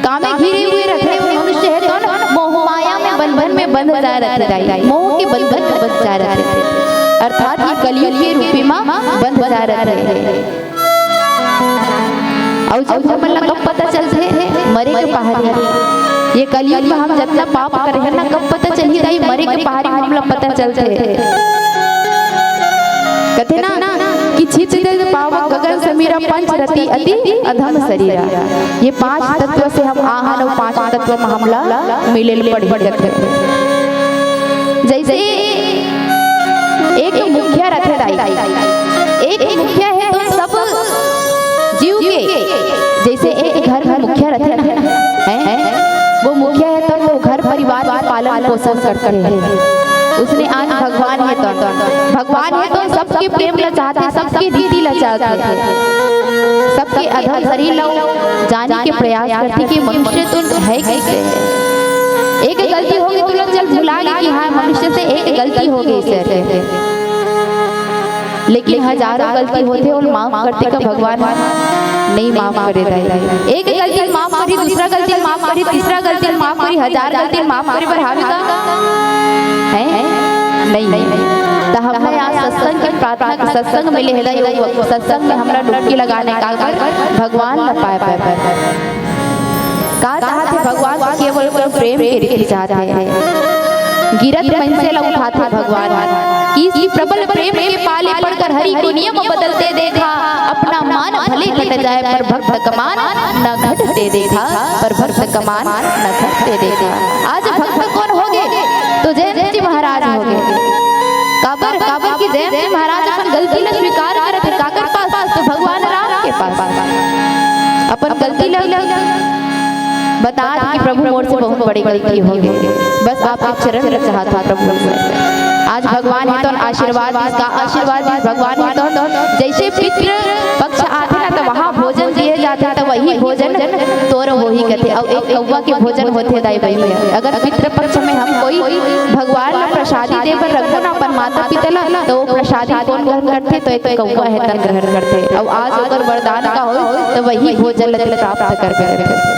कामे घिरे हुए रथे वो मनुष्य हे, तो मोह माया में बंधन में बंध जाए रथे दाई, मोह के बंधन में बंध जाए रथे, अर्थात ये कलयुग के रूपी मा बंध जाए रथे। अउ जब हमन ला कब पता चलथे? मरे के पहारी। ये कलयुग में हम जतना पाप करे हन ना, कब पता चलही दाई? मरे के पहारी में हमला पता चलथे। कथे ना कि छित जल पावक गगन समीरा, पंच रति अति अधम शरीरा। ये पांच तत्व से हम आहन अउ पांच तत्व में हमला मिले ल पड़ही कथे। जैसे एक मुखिया रथे दाई, एक मुखिया हे तो सब जीव के, जैसे एक घर में मुखिया रथे ना, हैं? वो मुखिया हे तो वो घर परिवार के पालन पोषण करथे। उसने आज भगवान हे तो, भगवान हे तो सबके प्रेम ला चाहथे, सबके रीति ला चाहथे, सबके अधम शरीर ला जाने के प्रयास करथे कि मनुष्य तो हे कैसे। एक गलती हो गे, तुरंत चल भुला गे कि हाँ, मनुष्य से एक गलती हो गे सर। लेकिन हजारों गलती होथे, ओला माफ करथे का भगवान? नहीं माफ करे दाई। एक गलती माफ करही, दूसरा गलती माफ करही, तीसरा गलती माफ करही, हजार गलती माफ करे बर हावे का? हैं? नहीं। त हमला आज सत्संग के प्रार्थना के सत्संग मिले हे दाई, सत्संग में हमला डुबकी लगाने का बर भगवान ला पाए बर। का चाहत हे भगवान? तो केवल, केवल प्रेम के रीति चाहत हे। गिरत मनसे ला उठाथे भगवान। कि इस प्रबल प्रेम के पाले पड़कर हरि को नियम बदलते देखा। अपना मान भले घट जाए पर भक्त का मान न घटते देखा, पर भक्त का मान न घटते देखा। आज भक्त कोन होगे? तो जयंत जी महाराज होगे। काबर, काबर कि जयंत जी महाराज अपन गलती ला स्वीकार करत हे। काकर पास? तो भगवान राम के पास। अपन गलती ला बतात हे कि प्रभु, मोर से बहुत बड़ी गलती होगे, बस आपके चरण में चाहत हंव प्रभु। आज भगवान हे तो आशीर्वाद दिस, का आशीर्वाद दिस भगवान हे तो, जैसे पितृ पक्ष आथे ना, तो वहाँ भोजन दिए जाथे, तो वही भोजन तोर होही कथे। अउ एक कौवा के भोजन होथे दाई बहिनी। अगर पितृ पक्ष में हम कोई भगवान ला प्रसादी दे बर रखबो ना अपन माता पिता ला, तो वो प्रसादी कोन ग्रहण करथे? तो एक कौवा हे तेन ग्रहण करथे। अउ आज ओकर वरदान का होय, तो वही भोजन ला तेन प्राप्त करबे करथे।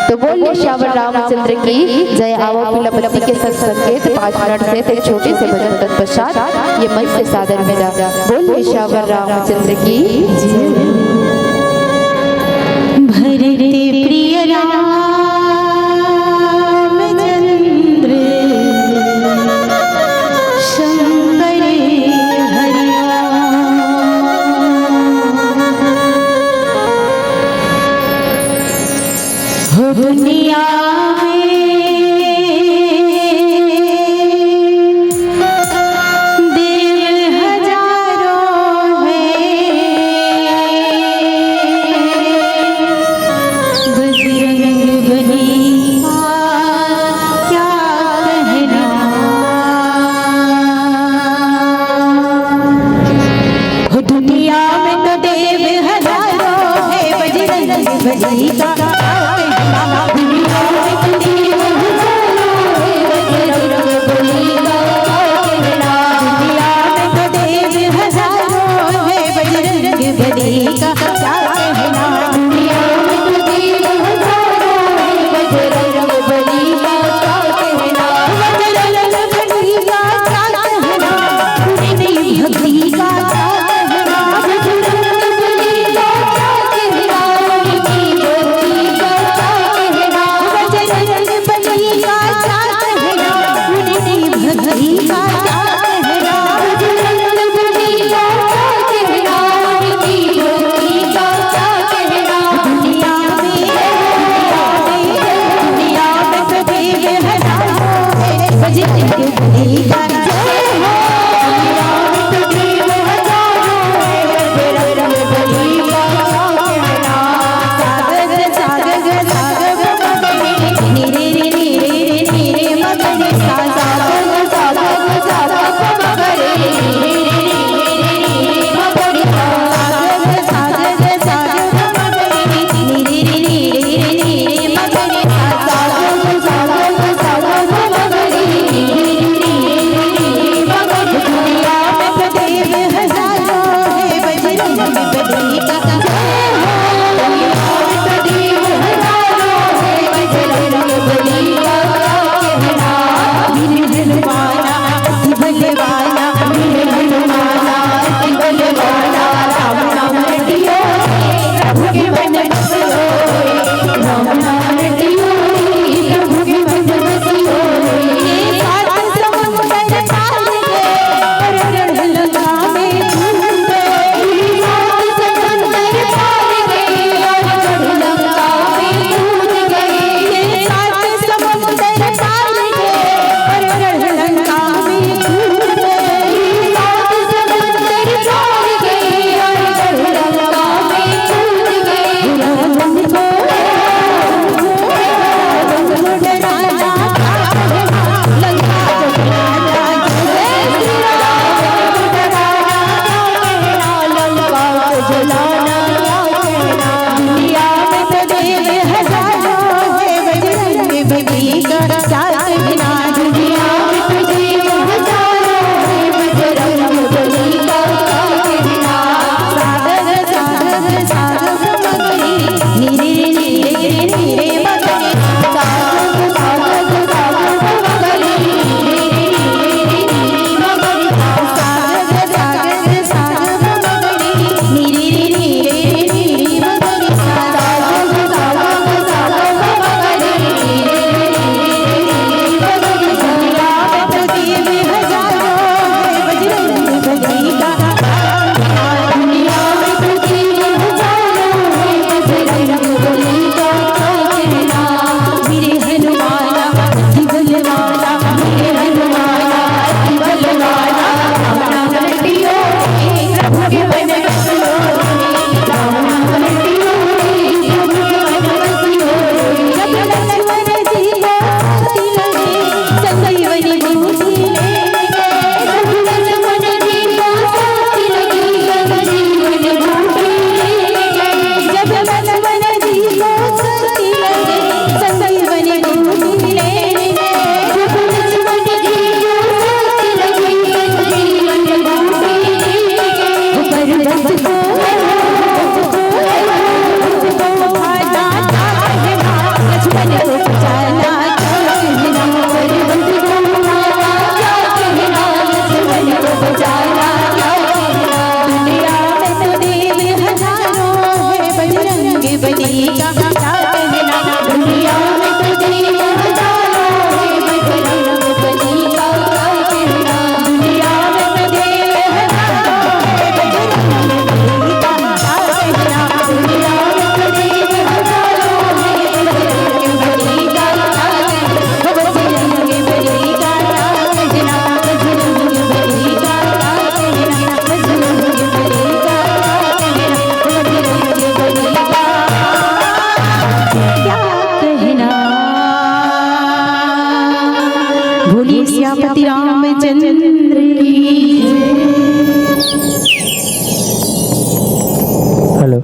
तो बोल ले सियावर रामचंद्र की जय। आवव पीला बत्ती के संग संकेत पाँच मिनट से ते छोटे से भजन तत्पश्चात ये मंच से सादर विदा। बोल ले सियावर रामचंद्र की जय। भरत प्रिय रामचंद्र शंकर हरि हो दुनिया में देव हजारों हैं, बजरंग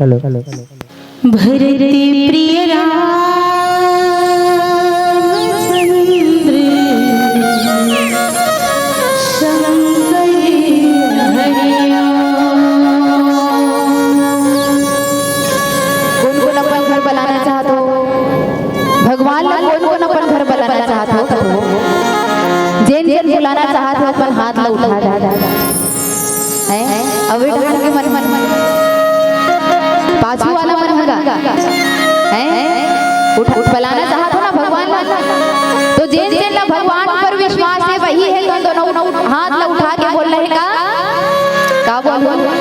हेलो। भरत प्रिय रामचंद्र संग हरिया। कोन कोन अपन घर बलाना चाहत हो? भगवान ला कोन कोन अपन घर बलाना चाहत हो? जेन जेन बुलाना चाहत हो, अपन हाथ ला उठा दे। हैं? अभी ढाल के मन, मन, मन। पाछू वाला मन होगा। हैं? उठा, उठ, बलाना चाहत हो ना भगवान ला? तो जेन जेन ला भगवान पर विश्वास है, वही है, तो दोनों हाथ ला उठा के बोल रहे का? का बोल?